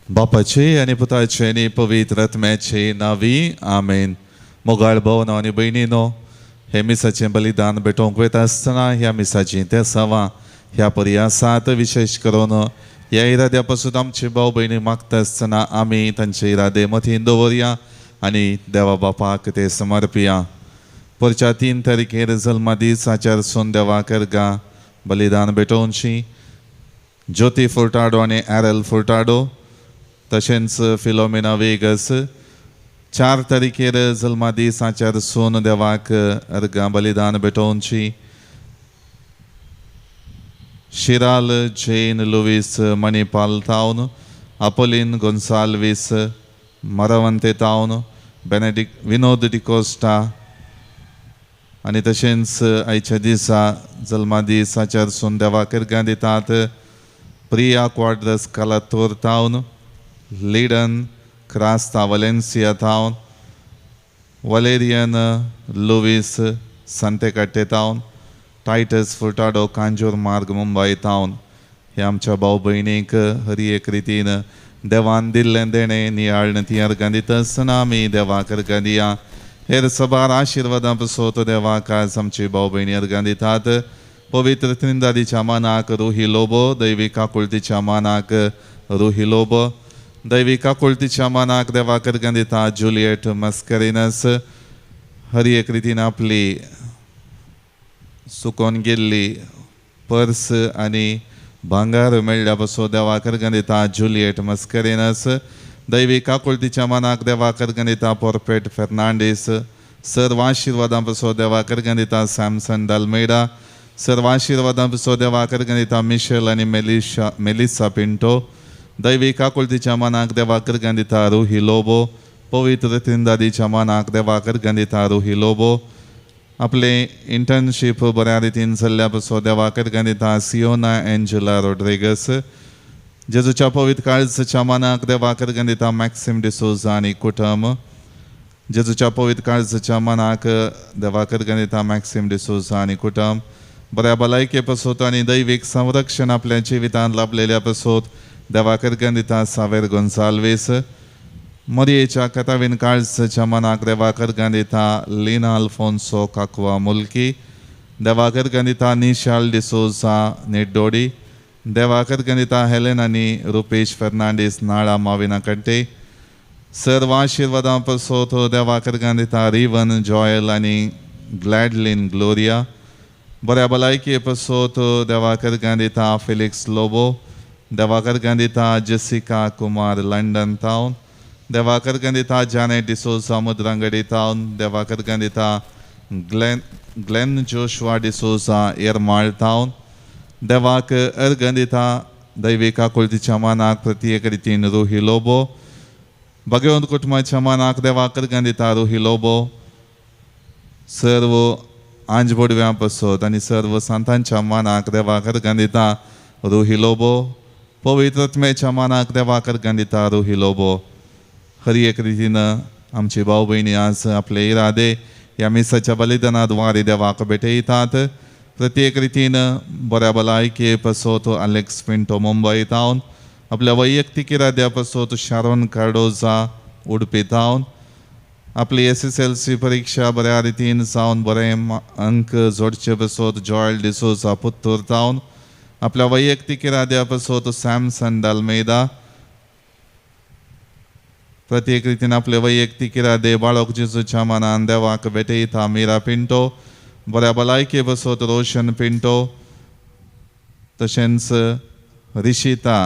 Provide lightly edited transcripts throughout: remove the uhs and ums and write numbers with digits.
बापाचे आनी पुताचे आनी पवित्र आत्म्याचे नावी आमेन. मोगाळ भोवनो आनी भयणीनो, हे मिसाचें बलिदान भेटोवंक वयता आसतना ह्या मिसाचीं तेसावां ह्या परी आसात. विशेश करून ह्या इराद्या पासून आमचे भाव भयणी मागता आसतना आमी तांचे इरादे मतीन दवरया आनी देवा बापाक ते समर्पिया. परच्या 3 तारखेर जल्मा दीस आचार सून देवाक अर्गां बलिदान भेटोवची ज्योती फुर्टाडो आनी एरल फुर्टाडो, तशेंच फिलोमिना वेगस. 4 तारखेर जल्मा दीस आचार सून देवाक अर्गां बलिदान भेटोवची शिराल जेन लुवीस मणिपाल तावन, अपोलीन गोन्साल्वीस मरवंते तावन, बेनेडिक विनोद डिकोस्टा आनी तशेंच आयच्या दिसा जल्मा दीस आचार सून देवाक अर्गां दितात प्रिया क्वाड्रस कालातोर तावन, लिडन क्रास्ता वलेन्सिया तावन, वलेरियन लुवीस सांतेकाट्टे तावन, टायटस फुर्टाडो कांजूर मार्ग मुंबय तावन. हे आमच्या भाव भयणीक हरी एक रितीन देवान दिल्लें देणें नियाळण ती अर्गां दिता आसतना आमी देवाक अर्गां दिया. हेर सबार आशिर्वादां पसोत देवाक आज आमची भाव भयणी अर्गां दितात. पवित्र त्रिंदादीच्या मानाक रुही लोबो, दैवी काकुळतीच्या मानाक रुही लोबो, दैवी काकुळतीच्या मानाक देवाक अर्गां दिता जुलियट मस्करिनस. हर एक रितीन आपली सुकोन गेल्ली पर्स आनी भांगार मेळ्ळ्या पासून देवाक अर्गां दिता जुलियट मस्करिनस. दैवी काकुळतीच्या मानाक देवाक अर्गां दिता पोरपेट फेर्नांडीस. सर्व आशिर्वादां पासून देवाक अर्गां दिता सॅमसन दालमेडा. सर्व आशिर्वादां पासून देवाक अर्गां दिता मिशेल आनी मेलिसा पिंटो. दैवी काकुळतीच्या मानाक देवाक अर्गां दिता रुही लोबो. पवित्र त्रिंदादीच्या मानाक देवाक अर्गां दिता रुही लोबो. आपले इंटर्नशीप बऱ्या रितीन चल्ल्या पासून देवाक अर्गां दिता सियोना एंजेला रोड्रिगस. जेजूच्या पवित्र काळजाच्या मानाक देवाक अर्गां दिता मॅक्सिम डिसोजा आनी कुटुंब. जेजूच्या पवित्र काळजाच्या मानाक देवाक अर्गां दिता मॅक्सिम डिसोजा आनी कुटुंब. बऱ्या भलायके पासून आनी दैवीक संरक्षण आपल्या जिवितांत लाभलेल्या पासून देवाक अर्गां दिता सावेर गोन्साल्वीस. मरियेच्या कथावीन काळजाच्या मनाक देवाक अर्गां दिता लिना अल्फोन्सो काकवा मुल्की. देवाक अर्गां दिता निशाल डिसोजा निड्डोडी. देवाक अर्गां दिता हेलेन आनी रुपेश फेर्नांडीस नाळा माविना कंटे. सर्व आशिर्वादां पासून देवाक अर्गां दिता रिवन जॉयल आनी ग्लॅडलीन ग्लोरिया. बऱ्या भलायके पासून देवाक अर्गां दिता फिलिक्स लोबो. देवाक अर्गां दिता जेसिका कुमार लंडन तावन. देवाक अर्गां दिता जानेट डिसोजा मुद्रांगडी तावन. देवाक अर्गां दिता ग्लेन जोशुआ डिसोजा एरमाळ तावन. देवाक अर्गां दिता दैवी काकुळतीच्या मानाक प्रत्येक रितीन रुही लोबो. भगवंत कुटुंबाच्या मानाक देवाक अर्गां दिता रुही लोबो. सर्व आंज बोडव्यां पासत आनी सर्व सांतांच्या मानाक देवाक अर्गां दिता रुही लोबो. पवित्र आत्म्याच्या मानाक देवाक अर्गां दिता रुही लोबो. हर एक रितीन आमची भाव भयणी आज आपले इरादे ह्या मिसाच्या बलिदाना द्वारे देवाक भेटयतात. प्रत्येक रितीन बऱ्या भलायके पासत आलेक्स पिंटो मुंबय तावन, आपल्या वैयक्तीक इराद्या पासत शारोन कार्डोजा उडपी तावन, आपली SSLC परिक्षा बऱ्या रितीन जावन बरे अंक जोडचे पासत जॉयल डिसोजा पुत्तूर तावन, आपल्या वैयक्तीक इराद्या पासत सॅमसन दालमेदा. प्रत्येक रितीन आपले वैयक्तीक इरादे बाळक जेजूच्या मनान देवाक भेटयता मिरा पिंटो. बऱ्या भलायके पासत रोशन पिंटो, तशेंच रिशिता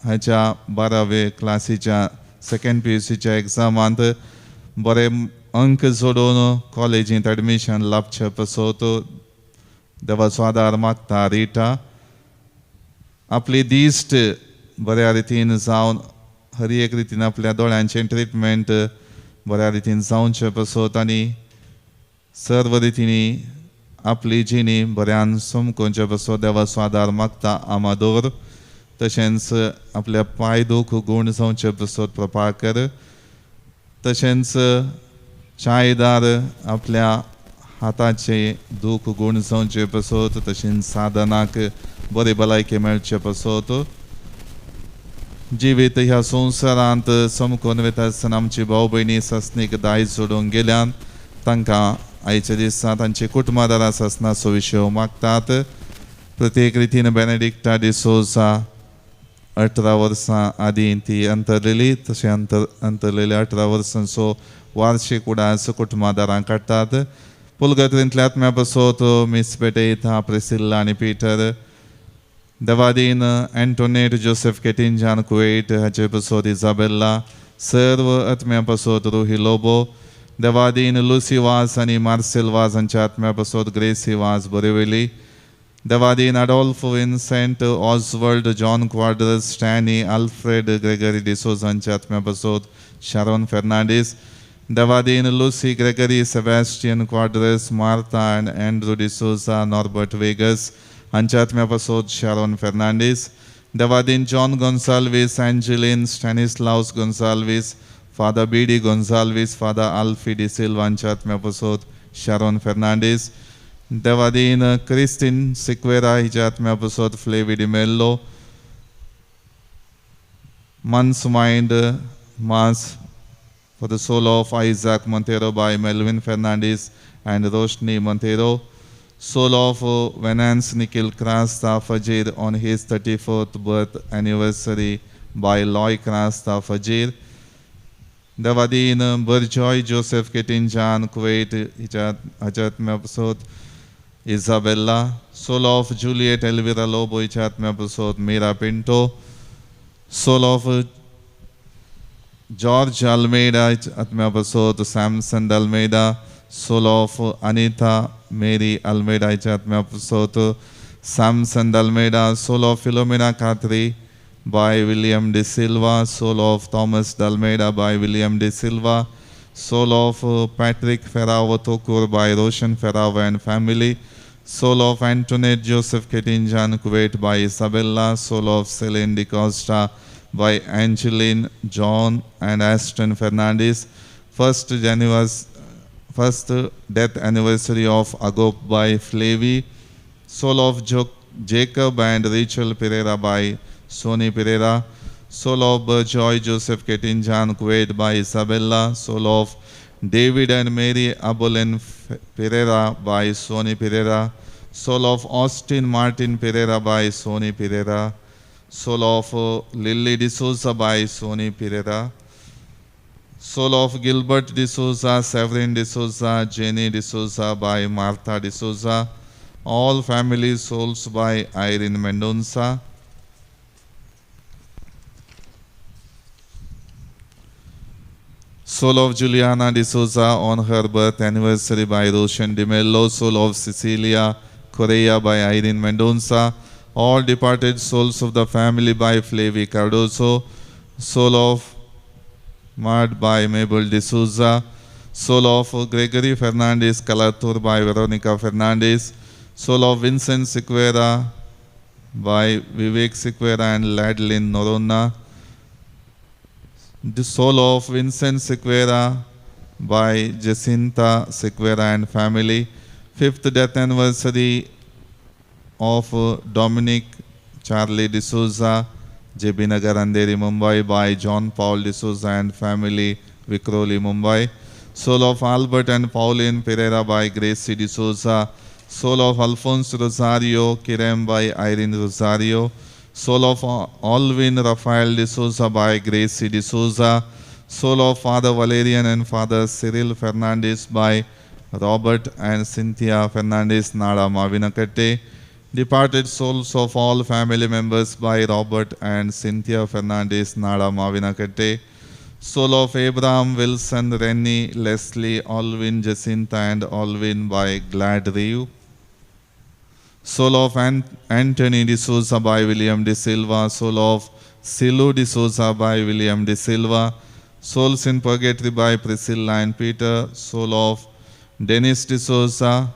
हाच्या 12वे क्लासीच्या सेकेंड PUCच्या एग्जामांत बरे अंक जोडून कॉलेजींत एडमिशन लाभचे पासत देवाचो आदार मागता रिटा. आपली दिश्ट बऱ्या रितीन जावन हर एक रितीन आपल्या दोळ्यांचें ट्रिटमेंट बऱ्या रितीन जावचें पासत आनी सर्व रितींनी आपली जिणी बऱ्यान समकोवचे पासत देवाचो आदार मागता आमादोर. तशेंच आपल्या पांय दूख गूण जावचे पासत प्रपाकर. तशेंच चायदार आपल्या हाताचे दूख गूण जावचे पासत, तशेंच साधनाक बरी भलायकी मेळचे पासत. जिवीत ह्या संवसारांत समकून वता आसतना आमची भाव भयणी सासणीक दायज सोडूंक गेल्यान तांकां आयच्या दिसा तांची कुटुंबादारां सासणाचो विशय मागतात. प्रत्येक रितीन बेनेडिक्टा डिसोजा 18 वर्सां आदीं ती अंतरलेली, तशें अंतरलेली 18 वर्सांचो वार्षिक उडास कुटुंबादारां काडटात. पुलगत्रींतल्या आत्म्या पासत मिस पेटयता प्रिसिल्ला आनी पीटर, देवादीन एंटोनेट जोसेफ केटिंजान कुवेट हाचे पासत इजाबेल्ला, सर्व आत्म्या पासत रुही लोबो, देवादीन लुसी वाज आनी मार्सेल वाज हांच्या आत्म्या पासत ग्रेसी वाज बोरिवेली, Devadin Adolf Vincent Oswald John Quadras Stanley Alfred Gregory D'Souza हांच्या आत्म्या पासत Sharon Fernandes, Devadin Lucy Gregory Sebastian Quadras Martha and Andrew D'Souza Norbert Vegas हांच्या आत्म्या पासत Sharon Fernandes, Devadin John Gonsalves Angeline Stanislaus Gonsalves Father B D Gonsalves Father Alfie D'Silva हांच्या आत्म्या पासत Sharon Fernandes, Devadin Christine Sequeira हिच्या आत्म्या पासत Flavi D'Mello, Month's Mind Mass for the soul of Isaac Montero by Melvin Fernandez and Roshni Montero, soul of Venance Nikhil Krasta Fajir on his 34th birth anniversary by Loy Krasta Fajir, Devadin बर्जॉय Joseph केटिंजान Kuwait हाच्या आत्म्या पासत Isabella, soul of Juliet Elvira Lobo हिच्या आत्म्या पासत Mira Pinto, soul of George Almeida आत्म्या पासत Samson Almeida, soul of Anita Mary Almeida हिच्या आत्म्या पासत Samson Almeida, soul of Philomena Khatri by William D'Silva, soul of Thomas D'Almeida by William D'Silva, soul of Patrick Ferrao Thokur by Roshan Ferrao and family, soul of Antoinette Joseph Ketinjan Kuwait by Isabella, soul of Celine DeCosta by Angeline John and Aston Fernandez, first death anniversary of Agop by Flavi, soul of Jacob and Rachel Pereira by Sony Pereira, soul of Joy Joseph Ketinjan Kuwait by Isabella, soul of David and Mary Abolin Pereira by Sony Pereira, soul of Austin Martin Pereira by Sony Pereira, soul of Lily D'Souza by Sony Pereira, soul of Gilbert D'Souza, Severin D'Souza, Jenny D'Souza by Martha D'Souza, all family souls by Irene Mendonça. Soul of Juliana D'Souza on her birth anniversary by Roshan D'Mello, soul of Cecilia Correa by Irene Mendonça, all departed souls of the family by Flavi Cardoso, soul of Mard by Mabel D'Souza, soul of Gregory Fernandez Kalathur by Veronica Fernandez, soul of Vincent Sequeira by Vivek Sequeira and Ladlin Norona, the soul of Vincent Sequeira by Jacinta Sequeira and family, fifth death anniversary of Dominic Charlie D'Souza, JB Nagar Andheri, Mumbai by John Paul D'Souza and family, Vikroli, Mumbai, soul of Albert and Pauline Pereira by Gracie D'Souza, soul of Alphonse Rosario Kirem by Irene Rosario, soul of Alvin Raphael D'Souza by Gracie D'Souza, soul of Father Valerian and Father Cyril Fernandez by Robert and Cynthia Fernandez Nada Mavinakatte, departed souls of all family members by Robert and Cynthia Fernandez Nada Mavinakatte, soul of Abraham Wilson, Rennie, Leslie, Alvin, Jacinta and Alvin by Glad Reeve, soul of Anthony D'Souza by William D'Silva, soul of Silu D'Souza by William D'Silva, souls in purgatory by Priscilla and Peter, soul of Dennis D'Souza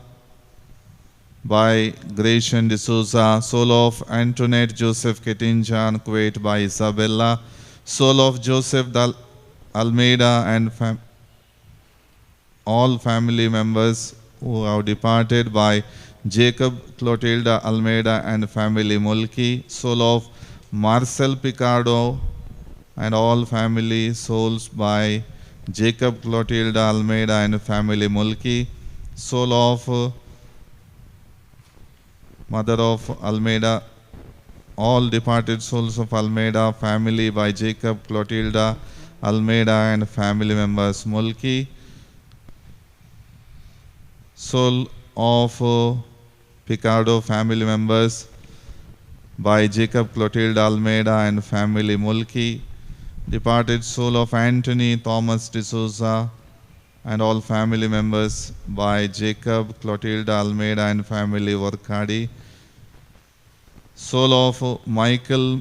by Gratian D'Souza, soul of Antoinette Joseph Ketinjan Kuwait by Isabella, soul of Joseph Almeida and all family members who have departed by Jacob Clotilda Almeida and family Mulki, soul of Marcel Picardo and all family souls by Jacob Clotilda Almeida and family Mulki. Soul of mother of Almeida, all departed souls of Almeida family by Jacob Clotilda Almeida and family members Mulki. Soul of Picardo family members by Jacob Clotilde Almeida and family Mulki. Departed soul of Anthony Thomas D'Souza and all family members by Jacob Clotilde Almeida and family Vorkadi. Soul of Michael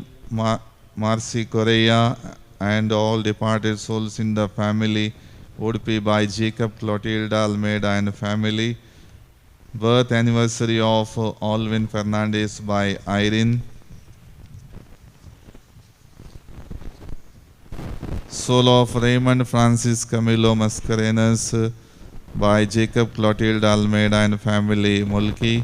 Marcy Correa and all departed souls in the family Udupi by Jacob Clotilde Almeida and family. Birth anniversary of Alvin Fernandez by Irene. Soul of Raymond Francis Camilo Mascarenas by Jacob Clotilde Almeida and family Mulki.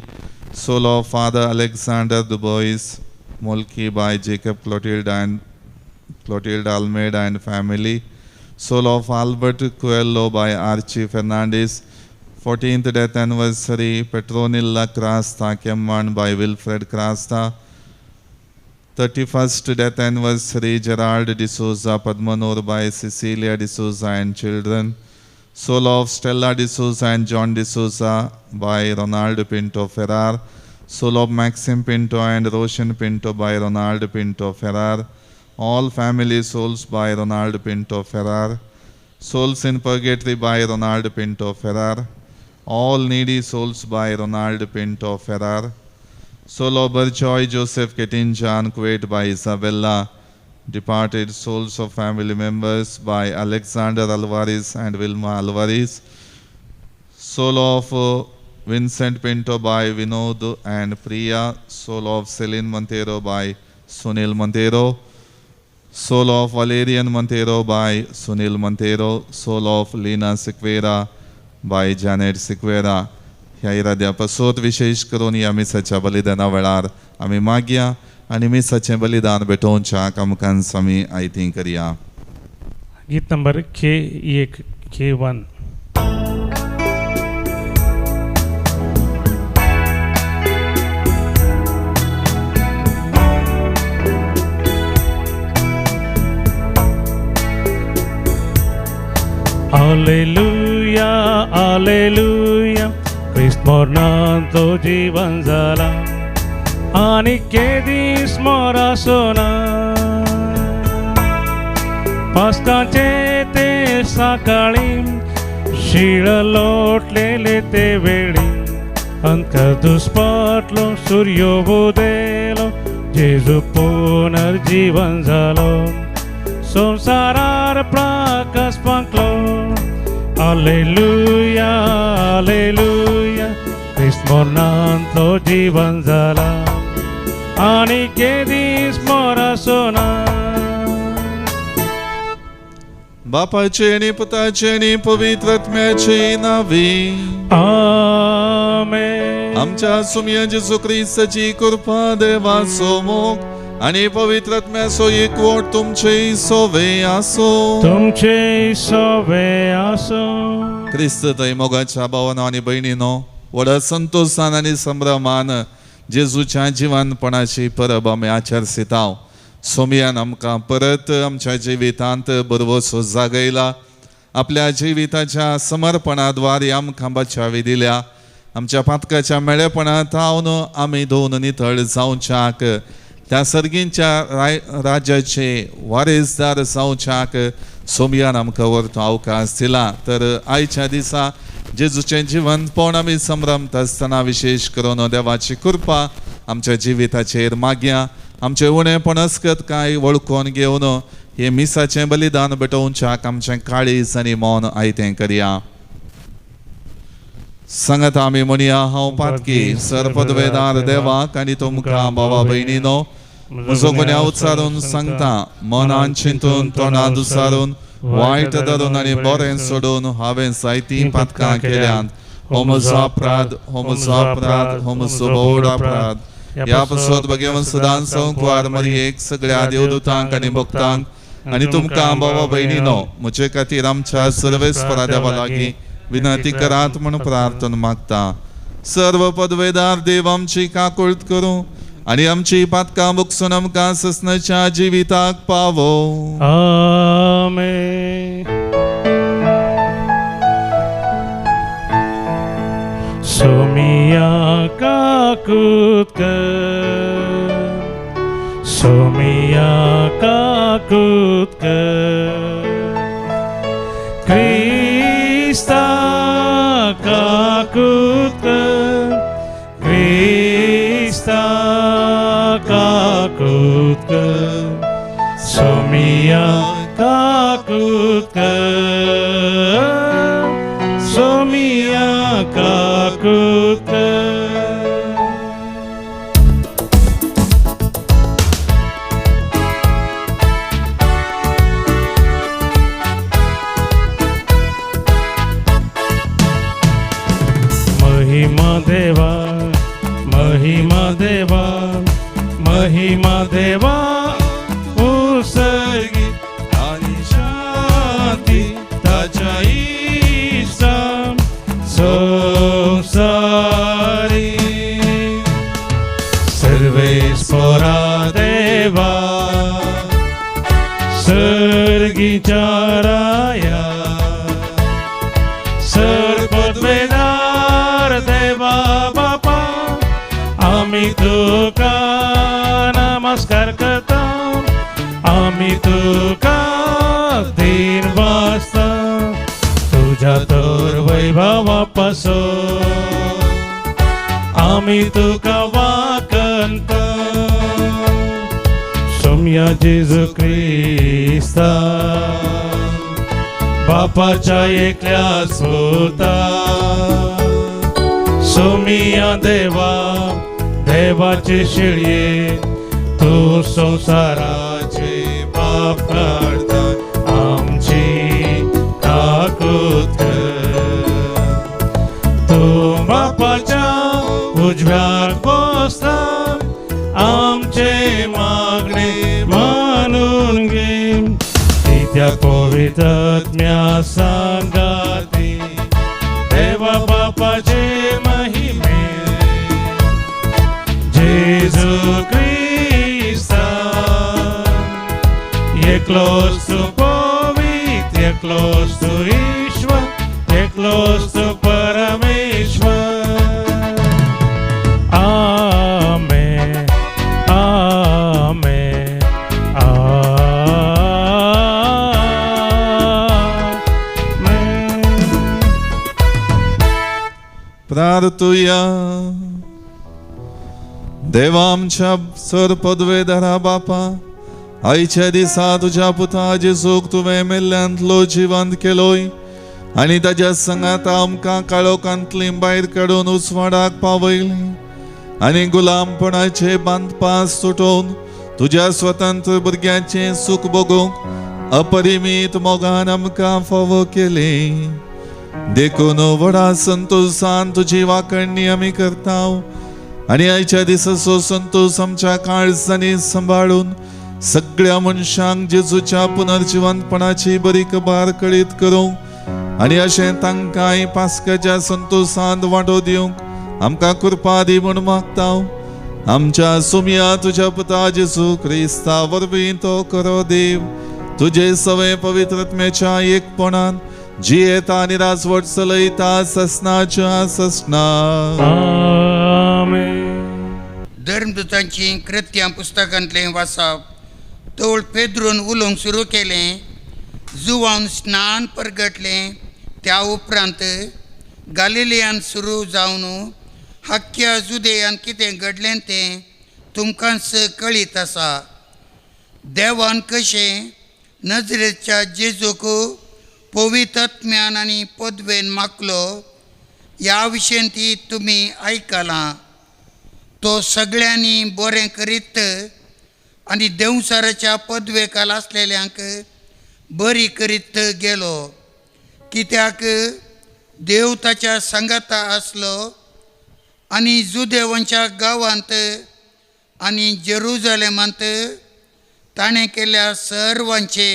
Soul of Father Alexander Dubois Mulki by Jacob Clotilde and Clotilde Almeida and family. Soul of Albert Coelho by Archie Fernandez. 14th death anniversary Petronilla Crasta Kemman by Wilfred Crasta. 31st death anniversary Gerald D'Souza Padmanur by Cecilia D'Souza and children. Soul of Stella D'Souza and John D'Souza by Ronald Pinto Ferrar. Soul of Maxim Pinto and Roshan Pinto by Ronald Pinto Ferrar. All family souls by Ronald Pinto Ferrar. Souls in Purgatory by Ronald Pinto Ferrar. All needy souls by Ronald Pinto Ferrar. Soul of Berjoy Joseph Ketinjan Kuwait by Isabella. Departed souls of family members by Alexander Alvarez and Wilma Alvarez. Soul of Vincent Pinto by Vinod and Priya. Soul of Celine Montero by Sunil Montero. Soul of Valerian Montero by Sunil Montero. Soul of Lina Sequeira by Janet Sequeira. ह्या इराद्या पासत विशेष करून ह्या मिसाच्या बलिदाना वेळार आमी मागया आनी मिसाचें बलिदान भेटोवच्याक आमकां आमी आयती करया. गीत number K 1 K 1. Alleluia, alleluia, Christ मरणांत तो जीवन जाला आनी केदीस मोरासोना. पास्काचे ते सकाळी शीळ लोटलेले ते वेळी अंतर दुस्पाटलो सूर्य उदेलो जेजू पुनर्जीवन जालो संसारार प्रकाश फांकलो. Alleluia, alleluia, Christ मरणांत तो जीवन जाला आनी केदीस मोरासोना. बापाचे आनी पुताचे आनी पवित्र आत्म्याचे नावे आमेन. आमच्या सुमया जेजू क्रिस्ताची कृपा देवाचो मोग आनी पवित्र आत्म्याचो एकवट तुमचे सोवे आसो. तुमचे सोवे आसो. क्रिस्त थंय मोगाच्या भावानो आनी भयणीनो व्हडा संतोशान आनी संभ्रमान जेजूच्या जिवनपणाची परब आमी आचरसिताव. सोमयान आमकां परत आमच्या जिवितांत बरवसो जागयला. आपल्या जिविताच्या समर्पणाद्वारे आमकां बचावी दिल्या. आमच्या पातकाच्या मेळेपणांत हावन आमी दोन नितळ जावच्याक त्या सर्गींच्या राज्याचे वारेसदार जावच्याक सोमयान आमकां व्हरतो अवकाश दिला. तर आयच्या दिसा जेजूचें जिवनपण आमी संभ्रमता आसतना विशेष करून देवाची कृपा आमच्या जिविताचेर मागया. आमचें उणेपण अस्कत कांय वळखून घेवन हें मिसाचें बलिदान भेटोवच्याक आमचें काळीज आनी मन आयतें करया. सांगात आमी म्हणया, हांव पातकी सर्पदवेदार देवाक आनी तुमकां भावा भयणीनो म्हजो गुन्यांव उच्चारून सांगता. मनान चिंतून तोंडान दुसारून वायट धरून आनी बरें सोडून हांवें जायतीं पातकां केल्यांत. हो म्हजो अपराध, हो म्हजो अपराध, हो म्हजो भोवड अपराध. ह्या पासत भगवंत सदां संकुवार मरियेक सगळ्या देवदूतांक आनी भक्तांक आनी तुमकां भावा भयणीनो म्हजे खातीर आमच्या सर्वेस्परा देवा लागीं विनंती करात म्हूण प्रार्थना मागता. सर्व पदवेदार देव आमची काकुळट करूं आनी आमची पातकां बुकसून आमकां ससनाच्या जिविताक पावो. आमेन. सोमिया काकूत कर, सोमिया काकूत कर, क्रिस्ता काकूत कर, क्रिस्ता काकूत कर, सोमिया काकूत कर, सोमिया काकूत कर. महिमा देवा, महिमा देवा, महिमा देवा उसर्गी आणि शांती ताच्या इश्टां संसारी. सर्वेस्परा देवा, सर्गीच्या राया, सर्वपदवेदार देवा बापा, आमी तुका नमस्कार करता, आमी तुका दिन वाजता, तुझ्या तर वैभवा पासून आमी तुका वाकंता. सोम्या जेजू क्रिस्ता, बापाच्या एकल्या सुता, सोमिया देवा, देवाचे शिळये, तू संसाराचे पाप काडता, आमची काकूत कर. तू बापाच्या उजव्याक बसता, आमचे मागणे मानून घे, त्या पवित्रात्म्या सांगाती, देवा बापाचे महिमे, जेजू क्रिस्ता, एकलोच तूं पवित्र, एकलोच तूं ईश्वर, एकलोच तूं परमेश्वर. आमेन, आमेन, आमेन. प्रार्थुया. देवा आमच्या सर पदवेदारा बापा, आयच्या दिसा तुज्या पुता जेजूक तुवें मेल्ल्यांतलो जिवंत केलोय आनी ताज्या संगात आमकां काळोखांतली भायर काडून उजवाडाक पावयली आनी गुलामपणाचे बांदपास सुटोवन तुज्या स्वतंत्र भुरग्यांचें सूख भोगूंक अपरिमीत मोगान आमकां फावो केली. देखून व्हडा संतोशान तुजी वाकणणी आमी करता आनी आयच्या दिसाचो संतोश आमच्या काळजांनी सांबाळून सगळ्या मनशांक जेजूच्या पुनर्जिवंतपणाची बरी खबर कळीत करूंक आनी अशें तांकांय पास्काच्या संतोशांत वांटो दिवंक आमकां कृपा दी म्हूण मागता. आमच्या सुमया तुज्या पुता जेजू क्रिस्ता वरवीं तो करो देव, तुजे सवे पवित्रत्म्याच्या एकपणान जियेता आनी राजवट चलयता ससनाच्या ससना. आमेन. धर्मदूतांची कृत्यां पुस्तकांतलें वाचप. तवळ पेद्रून उलोवंक सुरू केलें, जुवान स्नान परगटलें. त्या उपरांत गालिलियान सुरू जावन हक्क्या जुदेयान कितें घडलें तें तुमकांच कळीत आसा. देवान कशें नजरेच्या जेजूक पवित्रत्म्यान आनी पदवेन मागलो ह्या विशयन ती तुमी आयकलां. तो सगळ्यांनी बरें करीत आनी देंवचाराच्या पदवेकाल आसलेल्यांक बरी करीत गेलो, कित्याक देव ताच्या सांगाता आसलो. आनी जुदेवांच्या गांवांत आनी जेरुजलेमांत ताणें केल्ल्या सर्वांचे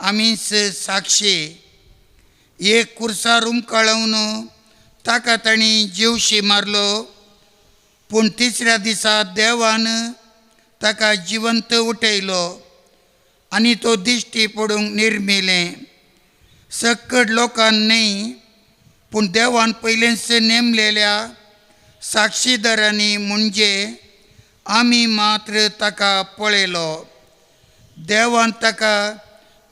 आमीच साक्षी. एक कुर्सार उमकाळोवन ताका तांणी जिवशी मारलो, पूण तिसऱ्या दिसा देवान ताका जिवंत उठयलो आनी तो दिश्टी पडूंक निर्मिलें. सक्कड लोकांक न्हय, पूण देवान पयलेंच नेमलेल्या साक्षीदारांनी म्हणजे आमी मात्र ताका पळयलो. देवान ताका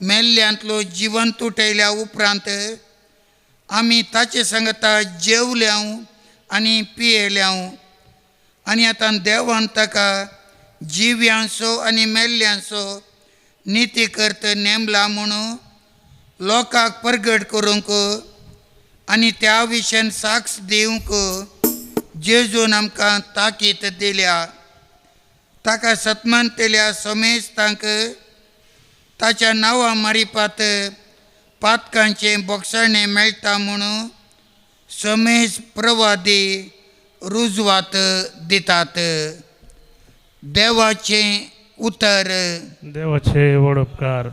मेल्ल्यांतलो जिवंत उठयल्या उपरांत आमी ताचे सांगता जेवल्यांव आनी पियेल्यांव. आनी आतां देवान ताका जिव्यांचो आनी मेल्ल्यांचो निती करत नेमला म्हणून लोकांक परगट करूंक आनी त्या विशयान साक्ष दिवंक जेजून आमकां ताकीद दिल्या. ताका सतमानतेल्या समेस्तांक ताच्या नांवा मारिपात पातकांचें बोगसाणें मेळटा म्हणून समेज प्रवादी रुजवात दितात. देवाचें उतर. देवाचे व्हड उपकार.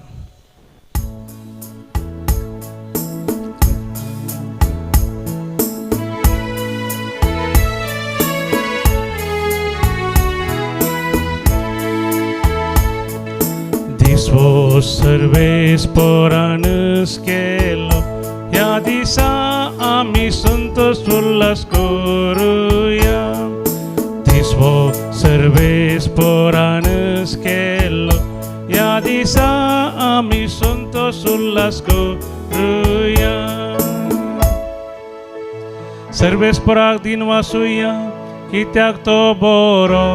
दिसवो सर्वेस्परानस केलो ह्या दिसा आमी संतोष उल्हास करुया. दिसवो सर्वेस्परानस केलो ह्या दिसा आमी संतोष उल्हास करुया. सर्वेस्पराक दिन वासुया कित्याक तो बरो,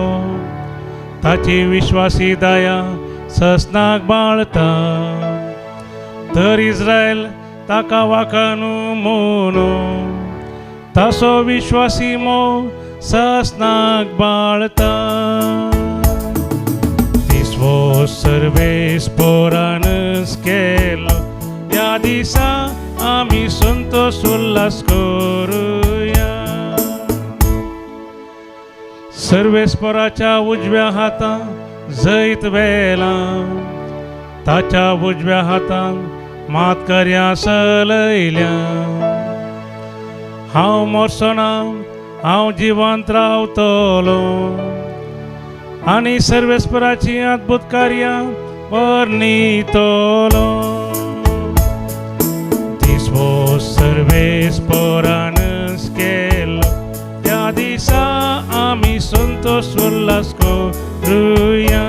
ताची विश्वासी दया ससनाक बाळता. तर इस्रायल ताका वाखाणू म्हणू, तासो विश्वासी मोग ससनाक बाळता. दिसवो सर्वेस्परानस केलो ह्या दिसा आमी संतोष उल्हास करुया. सर्वेस्पराच्या उजव्या हातान जैत वेला, ताच्या उजव्या हातान मात कर्या सलयल्या. हांव मरचोना, हांव जिवंत रावतलो आनी सर्वेस्पराची अद्भुत कार्यां वर्णितलो. दिसवो सर्वेस्परानस केलो त्या दिसा आमी संतोष उल्हास करुया.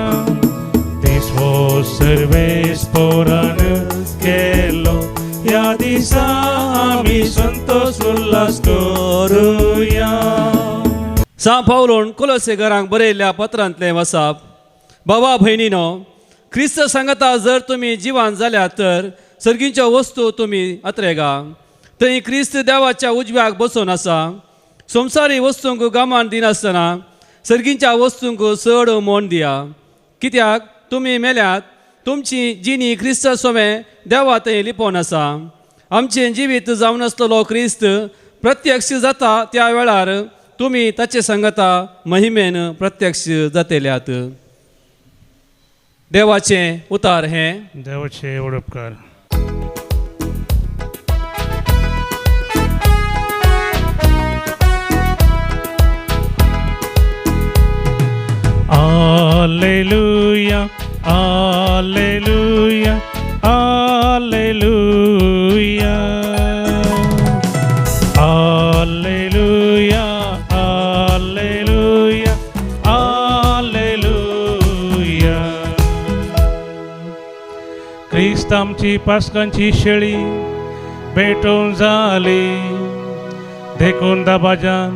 दिसवो सर्वेस्परानस केलो ह्या दिसा आमी संतोष उल्हास करुया. सां पावलोन कोलोसे घरांक बरयल्ल्या पत्रांतलें वसाप. बाबा भयणीनो, क्रिस्त सांगता जर तुमी जिवान जाल्यात तर सर्गींच्यो वस्तू तुमी अत्रेगा. थंय क्रिस्त देवाच्या उजव्याक बसून आसा. संवसारी वस्तूंक गमान दिनासतना सर्गींच्या वस्तूंक चड मोन दिया. कित्याक तुमी मेल्यात, तुमची जिणी क्रिस्ता सोवें देवा थंय लिपोवन आसा. आमचें जिवीत जावन आसलेलो क्रिस्त प्रत्यक्ष जाता त्या वेळार तुमी ताचे सांगता महिमेन प्रत्यक्ष जातेल्यात. देवाचें उतार हें. देवाचे व्हड उपकार. Alleluia, Alleluia, Alleluia. Alleluia, Alleluia, Alleluia. क्रिस्त आमची पास्कांची शेळी भेटून जाली, देखून दबाजान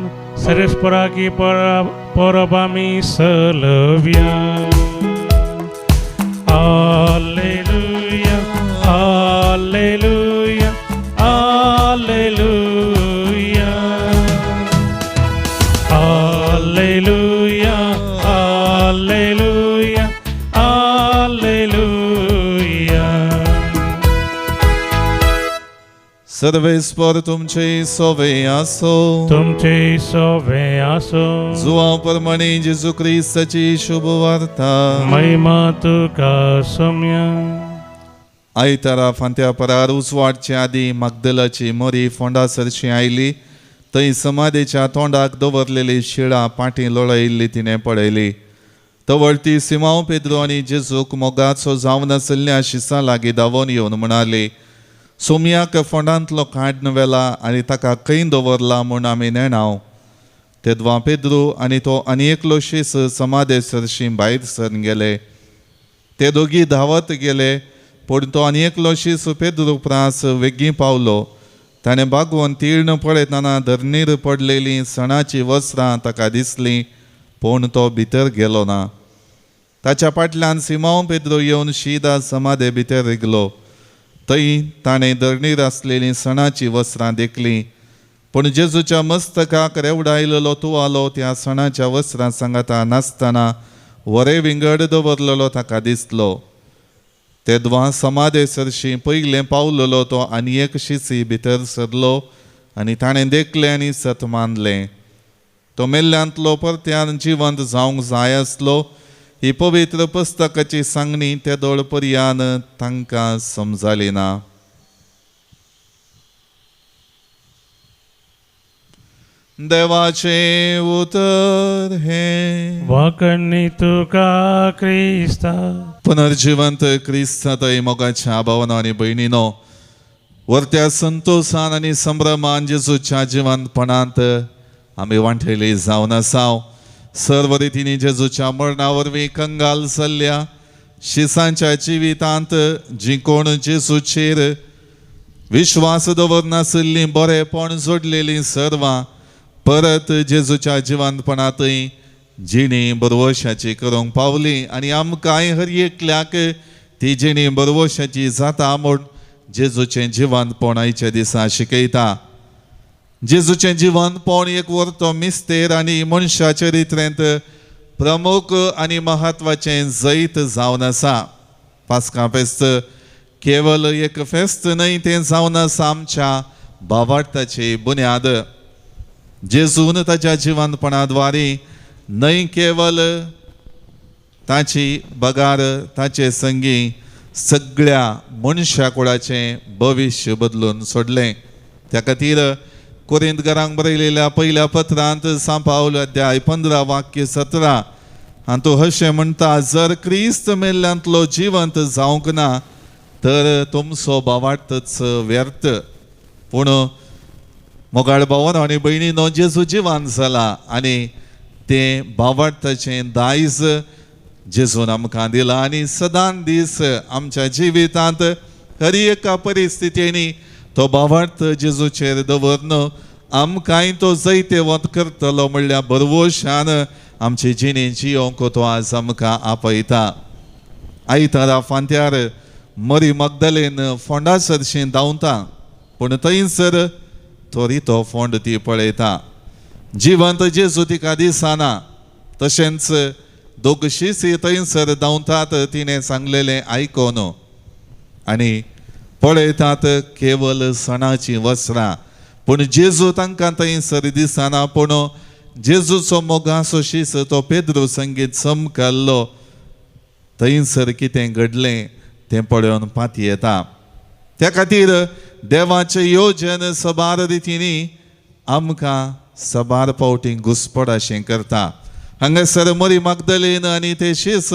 सर्वेस्पराकी परब आमी सलव्या. Alleluia, Alleluia, Alleluia. Alleluia, Alleluia, Alleluia. सर्वेस्पर तुमचे सोवे आसो. तुमचे सोवे आसो. जुवां प्रमाणे जेजू क्रिस्ताची शुभ वार्ता. महिमा तुका सोम्या. आयतारा फांत्या परार उजवाडचे आदी मागदलाची मोरी फोंडा सरशी आयली. थंय समाधीच्या तोंडाक दवरलेली शिळा पाटी लोळयल्ली तिणें पळयली. तवळ ती सिमांव पेद्रो आनी जेजूक मोगाचो जावन आशिल्ल्या शिसां लागीं धांवून येवन म्हणाली, सोमयाक फोंडांतलो काड्न व्हेला आनी ताका खंय दवरला म्हूण आमी नेणाव. तेदवा पेद्रू आनी तो आनी एकलो शीस समाधे सरशी भायर सरून गेले. ते दोगी धांवत गेले, पूण तो आनी एकलो शीस पेद्रू प्रास वेगीं पावलो. ताणें बागोवन तीर्ण पळयतना धरणीर पडलेलीं सणाचीं वस्त्रां ताका दिसलीं, पूण तो भितर गेलो ना. ताच्या फाटल्यान सिमांव पेद्रो येवन शीदा समाधे भितर रिगलो. थंय ताणें धरणीर आसलेलीं सणाचीं वस्त्रां देखलीं, पूण जेजूच्या मस्तकाक रेवडायलेलो तुवालो त्या सणाच्या वस्त्रां सांगाता नासतना वरे विंगड दवरलेलो ताका दिसलो. तेदवा समाधे सरशी पयलें पावलेलो तो आनी एक शिसी भितर सरलो आनी ताणें देखलें आनी सत मानलें. तो मेल्ल्यांतलो परत्यान जिवंत जावंक जाय आसलो. ही पवित्र पुस्तकाची सांगणी तेदोळ पर्यान तांकां समजाली ना. देवाचें उतर हें. वाकणी तुका क्रिस्ता. पुनर्जिवंत क्रिस्तांत मोगाच्या भावना आनी भयणीनो, वर्त्या संतोशान आनी संभ्रमान जेजूच्या जिवंतपणांत आमी वांटेली जावन आसाव. सर्व रितींनी जेजूच्या मरणा वरवीं कंगाल जाल्ल्या शिसांच्या जिवितांत जीं कोण जेजूचेर विश्वास दवरनासलीं बरेपण जोडलेलीं सर्वां परत जेजूच्या जिवंतपणांतय जिणी बरवशाची करूंक पावली आनी आमकांय हर एकल्याक ती जिणी बरवशाची जाता म्हूण जेजूचें जिवंतपण आयच्या दिसा शिकयता. जेजूचें जिवंतपण एक वर्तो मिस्तेर आनी मनशा चरित्रेंत प्रमुख आनी म्हत्वाचें जैत जावन आसा. पास्का फेस्त केवल एक फेस्त न्हय, तें जावन आसा आमच्या भावार्थाची बुन्याद. जेजून ताच्या जिवंतपणा द्वारे न्हय केवल ताची बगार ताचे संगी सगळ्या मनशा कुळाचें भविश्य बदलून सोडलें. त्या खातीर कोरिंतकारांक बरयलेल्या पयल्या पत्रांत सांत पावल अध्याय 15 वाक्य 17 हातूंत अशें म्हणटा, जर क्रिस्त मेल्ल्यांतलो जिवंत जावंक ना तर तुमचो भावार्थच व्यर्थ. पूण मोगाळ भावन आनी भयणीनो, जेजू जिवान जाला आनी तें भावार्थाचें दायज जेजून आमकां दिलां आनी सदां दीस आमच्या जिवितांत हर एका परिस्थितींनी तो भावार्थ जेजूचेर दवरन आमकांय तो जैतेवंत करतलो म्हणल्यार भरवशान आमची जिणे जियोंक तो आज आमकां आपयता. आयतारा फांत्यार मरी मगदलेन फोंडा सरशी धांवता, पूण थंयसर तो रितो फोंड ती पळयता. जिवंत जेजू तिका दिसना. तशेंच दोग शिसी थंयसर धांवतात तिणें सांगलेलें आयकोन आनी पळयतात केवल सणाचीं वस्त्रां, पूण जेजू तांकां थंयसर दिसना. पूण जेजूचो मोगाचो शीस तो पेद्रू संगीत चमकल्लो थंयसर कितें घडलें तें पळोवन पाती येता. त्या खातीर देवाचें योजन सबार रितींनी आमकां सबार फावटी घुसपड अशें करता. हांगासर मरी मागदलेन आनी ते शीस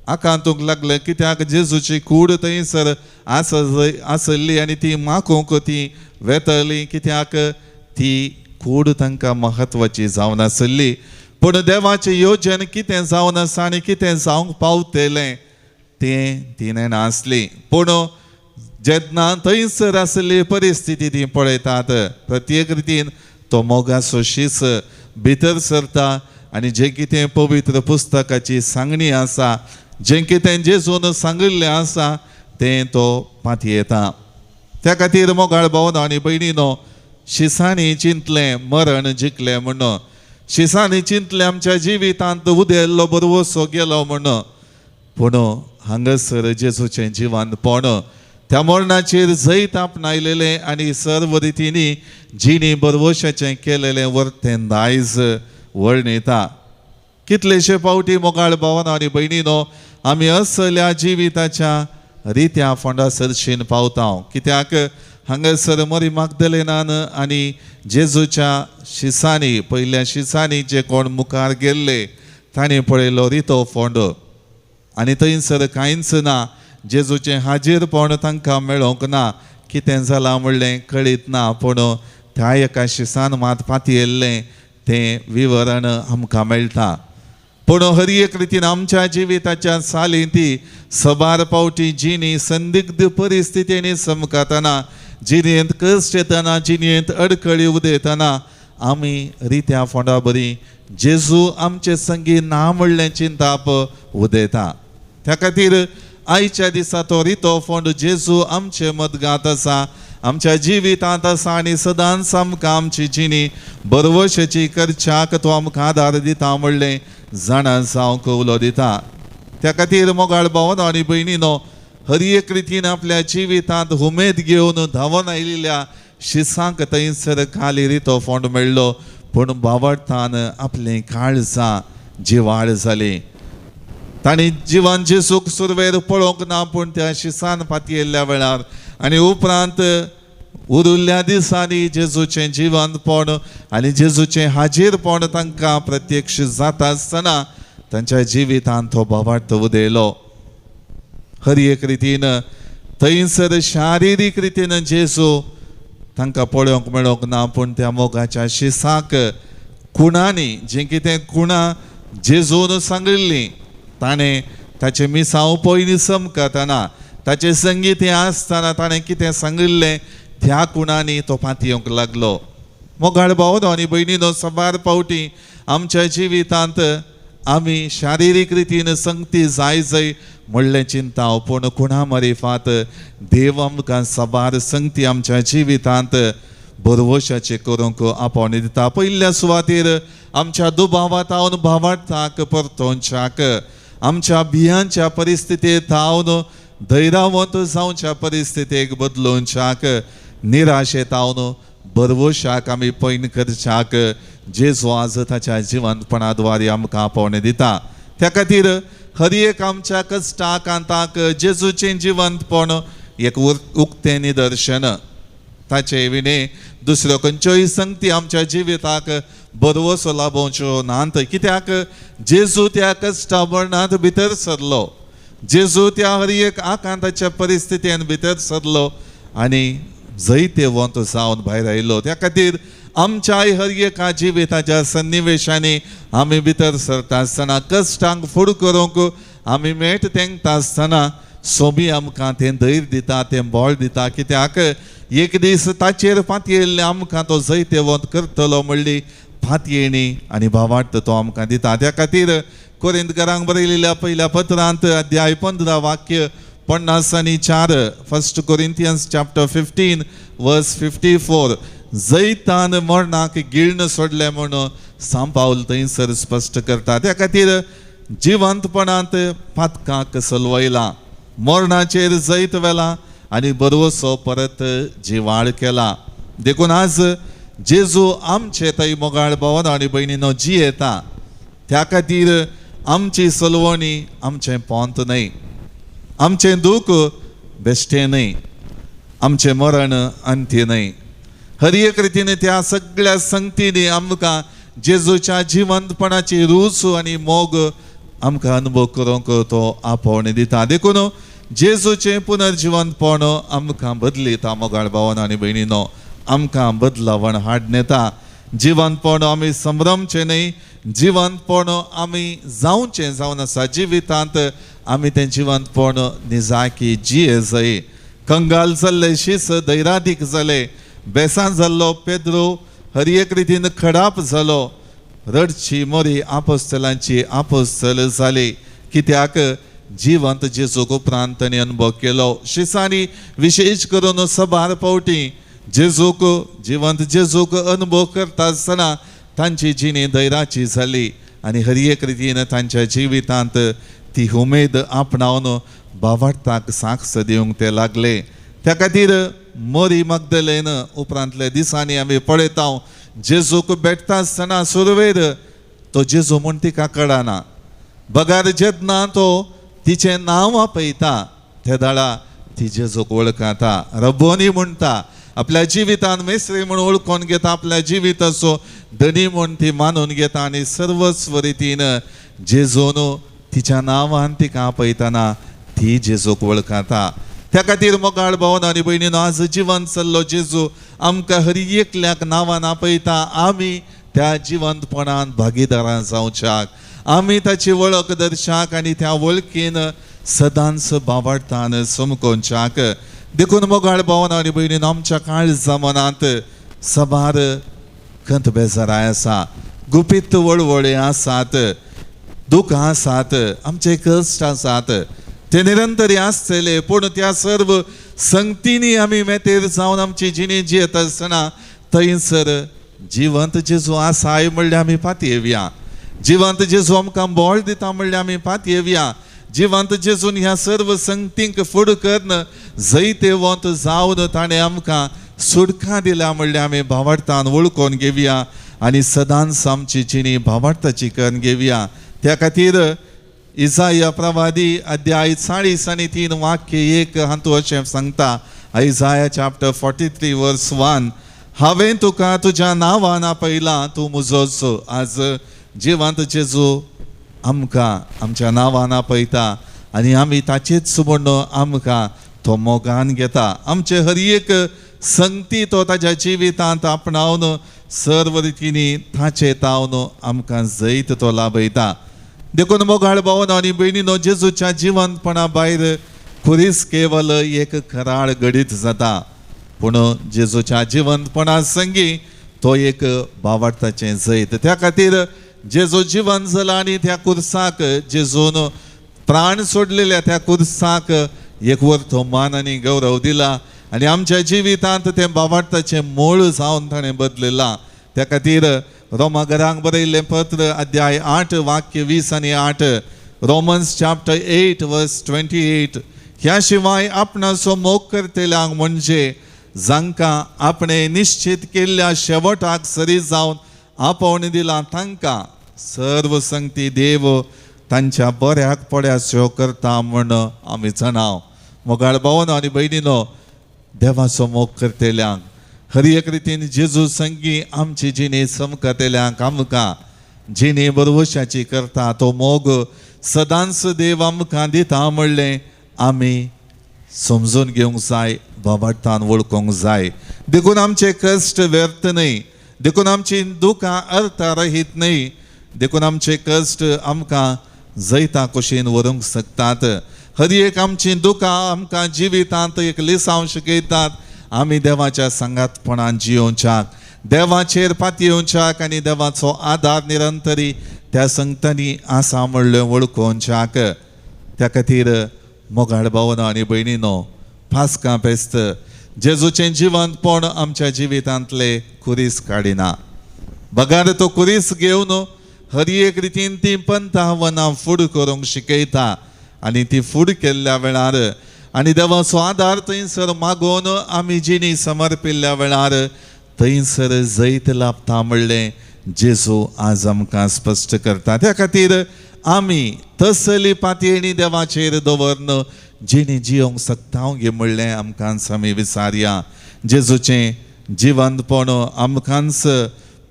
आकांतूंक लागले, कित्याक जेजूची कूड थंयसर आसली आनी ती माकूंक ती वेतली, कित्याक ती कूड तांकां म्हत्वाची जावन आसली. पूण देवाचें योजन कितें जावन आसा आनी कितें जावंक पावतलें तें ती नेणा आसली. पूण जेन्ना थंयसर आसली परिस्थिती ती पळयतात, प्रत्येक रितीन तो मोगाचो शीस भितर सरता आनी जें कितें पवित्र पुस्तकाची सांगणी आसा, जें कितें जेजून सांगिल्लें आसा तें तो पातयेता. त्या खातीर मोगाळ भावना आनी भयणीनो, शिसांनी चिंतलें मरण जिखलें म्हूण, शिसांनी चिंतलें आमच्या जिवितांत उदेल्लो बरवसो गेलो म्हूण, पूण हांगासर जेजूचें जिवनपण त्या मरणाचेर जैत आपणायलेलें आनी सर्व रितींनी जिणी बरवशाचें केलेलें वर्तें दायज वर्णिता. कितलेशे फावटी मोगाळ भावानो आनी भयणीनो आमी असल्या जिविताच्या रित्या फोंडा सरशीन पावता. कित्याक हांगासर मरी मागदलेनान आनी जेजूच्या शिसांनी पयल्या शिसांनी जे कोण मुखार गेल्ले तांणी पळयलो रितो फोंड आनी थंयसर कांयच ना. जेजूचें हाजीरपण तांकां मेळोंक ना. कितें जालां म्हणलें कळीत ना, पूण त्या एका शिसान मात पातयेल्लें तें विवरण आमकां मेळटा. पूण हर एक रितीन आमच्या जिविताच्या सालींत ती सबार फावटी जिणी संदिग्ध परिस्थितींनी समकातना, जिणेंत कश्ट येतना, जिणेंत अडखळी उदयतना आमी रित्या फोंडा बरी जेजू आमचे संगी ना म्हणलें चिंताप उदयता. त्या खातीर आयच्या दिसा तो रितो फोंड जेजू आमचे मदगांत आसा, आमच्या जिवितांत आसा आनी सदांच आमकां आमची जिणी बरवशेची करच्याक तो आमकां आदार दिता म्हणलें जाणा जावंक उलो दिता. त्या खातीर मोगाळ भावानो आनी भयणीनो हर एक रितीन आपल्या जिवितांत उमेद घेवन धांवन आयिल्ल्या शिसांक थंयसर खाली रितो फोंड मेळ्ळो, पूण बावडतान आपलीं काळजां जिवाळ जालीं. तांणी जिवन जेजूक सुरवेर पळोवंक ना, पूण त्या शिसान पातयेल्ल्या वेळार आनी उपरांत उरिल्ल्या दिसांनी जेजूचें जिवंतपण आनी जेजूचें हाजीरपण तांकां प्रत्यक्ष जाता आसतना तांच्या जिवितांत तो भावार्थ उदयलो. हर एक रितीन थंयसर शारिरीक रितीन जेजू तांकां पळोवंक मेळोंक ना, पूण त्या मोगाच्या शिसाक खुणांनी जें कितें खुणां जेजून सांगिल्लीं ताणें ताचें मिसांव पयलीं समकतना ताचें संगीत हें आसतना ताणें कितें सांगिल्लें त्या खुणांनी तो पातयेवंक लागलो. मोगाळ भावानो आनी भयणीनो साबार फावटी आमच्या जिवितांत आमी शारिरीक रितीन संगती जाय जाय म्हणलें चिंता, पूण खुणा मारिफात देव आमकां साबार संगती आमच्या जिवितांत बरवशाचें करूंक आपोवणी दिता. पयल्या सुवातेर आमच्या दुबावांत भावार्थाक परतोवच्याक, आमच्या भियांच्या परिस्थितींत थावन धैर्यावंत जावच्या परिस्थितीक बदलोवच्याक, निराशेंत थावन बरवशाक आमी पैन करच्याक जेजू आज ताच्या जिवंतपणा द्वारे आमकां आपोवणी दिता. त्या खातीर हर एक आमच्या कश्टाक आंताक जेजूचें जिवंतपण एक उक्तें निदर्शन. ताचे विणे दुसऱ्यो खंयच्योय संगती आमच्या जिविताक बरवसो लाभोवच्यो नात. कित्याक जेजू त्या कश्टा मरणांत भितर सरलो, जेजू त्या हर एक आकांताच्या परिस्थितीन भितर सरलो आनी जैतेवंत जावन भायर आयलो. त्या खातीर आमच्याय हर एका जिविताच्या सन्निवेशांनी आमी भितर सरता आसतना कश्टांक फुड करूंक आमी मेट तेंकता आसतना सोबी आमकां तें धैर्य दिता, तें बळ दिता. कित्याक एक दीस ताचेर पातयेल्लें आमकां तो जैतेवंत करतलो म्हणली पातयेणी आनी भावार्थ तो आमकां दिता. त्या खातीर कोरिंतकारांक बरयलेल्या पयल्या पत्रांत अध्याय 15 वाक्य 54, 1 Corinthians chapter 15 verse 54, जैतान मरणाक गिळण सोडलें म्हणून सांत पावल थंयसर स्पश्ट करता. त्या खातीर जिवंतपणांत पातकाक सलवयला, मरणाचेर जैत व्हेला आनी बरवसो परत जिवाळ केला. देखून आज जेजू आमचे थंय मोगाळ भावानो आनी भयणीनो जियेता. त्या खातीर आमची सलवणी आमचें पोंत न्हय, आमचें दूख बेश्टें न्हय, आमचें मरण अंत्य न्हय. हर एक रितीन त्या सगळ्या संगतींनी आमकां जेजूच्या जिवंतपणाची रूच आनी मोग आमकां अनुभव करूंक तो आपोवणी दिता. देखून जेजूचें पुनर्जिवंतपण आमकां बदलिता. मोगाळ भावानो आनी भयणीनो आमकां बदलावण हाडनेता. जिवंतपण आमी संभ्रमचें न्हय, जिवंतपण आमी जावचें जावन आसा. जिवितांत आमी तें जिवंतपण निजाकी जिये जाय. कंगाल जाल्ले शीस धैरादीक जाले, बेसान जाल्लो पेद्रो हर एक रितीन खडाप जालो, रडची मोरी आपोस्तलांची आपोस्तल जाली. कित्याक जिवंत जेजूक उपरांत तांणी अनुभव केलो. शिसांनी विशेश करून सबार फावटी जेजूक जिवंत जेजूक अनुभव करता आसतना तांची जिणी धैर्याची जाली आनी हर एक रितीन तांच्या जिवितांत ती उमेद आपणावन भावार्थाक साक्ष दिवंक ते लागले. त्या खातीर मरी मगदलेन उपरांतल्या दिसांनी आमी पळयता जेजूक भेटता आसतना सुरवेर तो जेजू म्हूण तिका कळना, बगार जेन्ना तो तिचें नांव आपयता ते दाळा ती जेजूक वळखता, रब्बोनी म्हणटा, आपल्या जिवितान मेस्त्री म्हूण वळखून घेता, आपल्या जिविताचो धनी म्हूण ती मानून घेता आनी सर्वस्व रितीन जेजून तिच्या नांवान तिका आपयतना ती जेजूक वळखता. त्या खातीर मोगाळ भावन आनी भयणीन आज जिवंत चल्लो जेजू आमकां हर एकल्याक नांवान आपयता. आमी त्या जिवंतपणान भागीदारां जावच्याक, आमी ताची वळख दर्शाक आनी त्या वळखीन सदांच बावडतान समकोवच्याक. देखून मोगाळ भावन आनी भयणीन आमच्या काळजा मनांत सबार खंत बेजाराय आसा, गुपीत वळवळे आसात, दुखां आसात, आमचे कश्ट आसात, ते निरंतरी आसतले. पूण त्या सर्व संगतींनी आमी मेतेर जावन आमची जिणी जियेत आसतना थंयसर जिवंत जेजू आसाय म्हणल्यार आमी पातयेवया, जिवंत जेजू आमकां बळ दिता म्हणल्यार आमी पातयेवया, जिवंत जेजून ह्या सर्व संगतींक फुड करून जैतेवंत जावन ताणें आमकां सुटका दिल्या म्हणल्यार आमी भावार्थान वळखून घेवया आनी सदांच आमची जिणी भावार्थाची करून घेवया. त्या खातीर इजाया प्रवादी अध्याय 40 3 वाक्य 1 हातूंत अशें सांगता, Isaiah chapter 43 verse 1, हांवें तुका तुज्या नांवान आपयलां, तूं म्हजोच. आज जिवंत जेजू आमकां आमच्या नांवान आपयता आनी आमी ताचेच म्हूण आमकां तो मोगान घेता. आमचे हर एक संगती तो ताज्या जिवितांत आपणावन सर्व रितींनी ताचे तावन आमकां जैत तो लाभयता. देखून मोगाळ भावन आनी भयणीनो जेजूच्या जिवंतपणा भायर खुरीस केवल एक खराळ घडीत जाता, पूण जेजूच्या जिवंतपणा संगी तो एक भावार्थाचें जैत. त्या खातीर जेजू जिवंत जाला आनी त्या कुर्साक जेजून प्राण सोडलेल्या त्या कुर्साक एक वरतो मान आनी गौरव दिला आनी आमच्या जिवितांत तें भावार्थाचें मूळ जावन ताणें बदललां. त्या खातीर रोमा घरांक बरयल्लें पत्र अध्याय 8 वाक्य 20 आनी 8, रोमन्स चॅप्टर 8 वर्स 28, ह्या शिवाय आपणाचो मोग करतल्यांक म्हणजे जांकां आपणें निश्चित केल्ल्या शेवटाक सरी जावन आपोवणें दिलां तांकां सर्व संगती देव तांच्या बऱ्याक पड्याच्यो करता म्हूण आमी जाणाव. मोगाळ भावन आनी भयणीनो देवाचो मोग करतल्यांक हर एक रितीन जेजू संगी आमची जिणी समकतल्यांक आमकां जिणी बरवशाची करता तो मोग सदांच देव आमकां दिता म्हणलें आमी समजून घेवंक जाय, बाबाटान वळखूंक जाय. देखून आमचे कश्ट व्यर्थ न्हय, देखून आमची दुखां अर्थरहीत न्हय, देखून आमचे कश्ट आमकां जैता कुशीन व्हरूंक शकतात. हर एक आमची दुखां आमकां जिवितांत एक लिसांव शिकयतात. आमी देवाच्या सांगातपणान जियोवच्याक, देवाचेर पातयेवच्याक आनी देवाचो आदार निरंतरी त्या संगतांनी आसा म्हणलें वळखोवच्याक. त्या खातीर मोगाळ भावना आनी भयणीनो पास्कां फेस्त जेजूचें जिवंतपण आमच्या जिवितांतले खुरीस काडिना, बगार तो खुरीस घेवन हर एक रितीन ती पंथावनां फूड करूंक शिकयता आनी ती फूड केल्ल्या वेळार आनी देवाचो आदार थंयसर मागोवन आमी जिणी समर्पिल्ल्या वेळार थंयसर जैत लाभता म्हणलें जेजू आज आमकां स्पश्ट करता. त्या खातीर आमी तसली पातयेणी देवाचेर दवरन जिणी जियोंक शकता गे म्हणलें आमकांच आमी विचारया. जेजूचें जिवंतपण आमकांच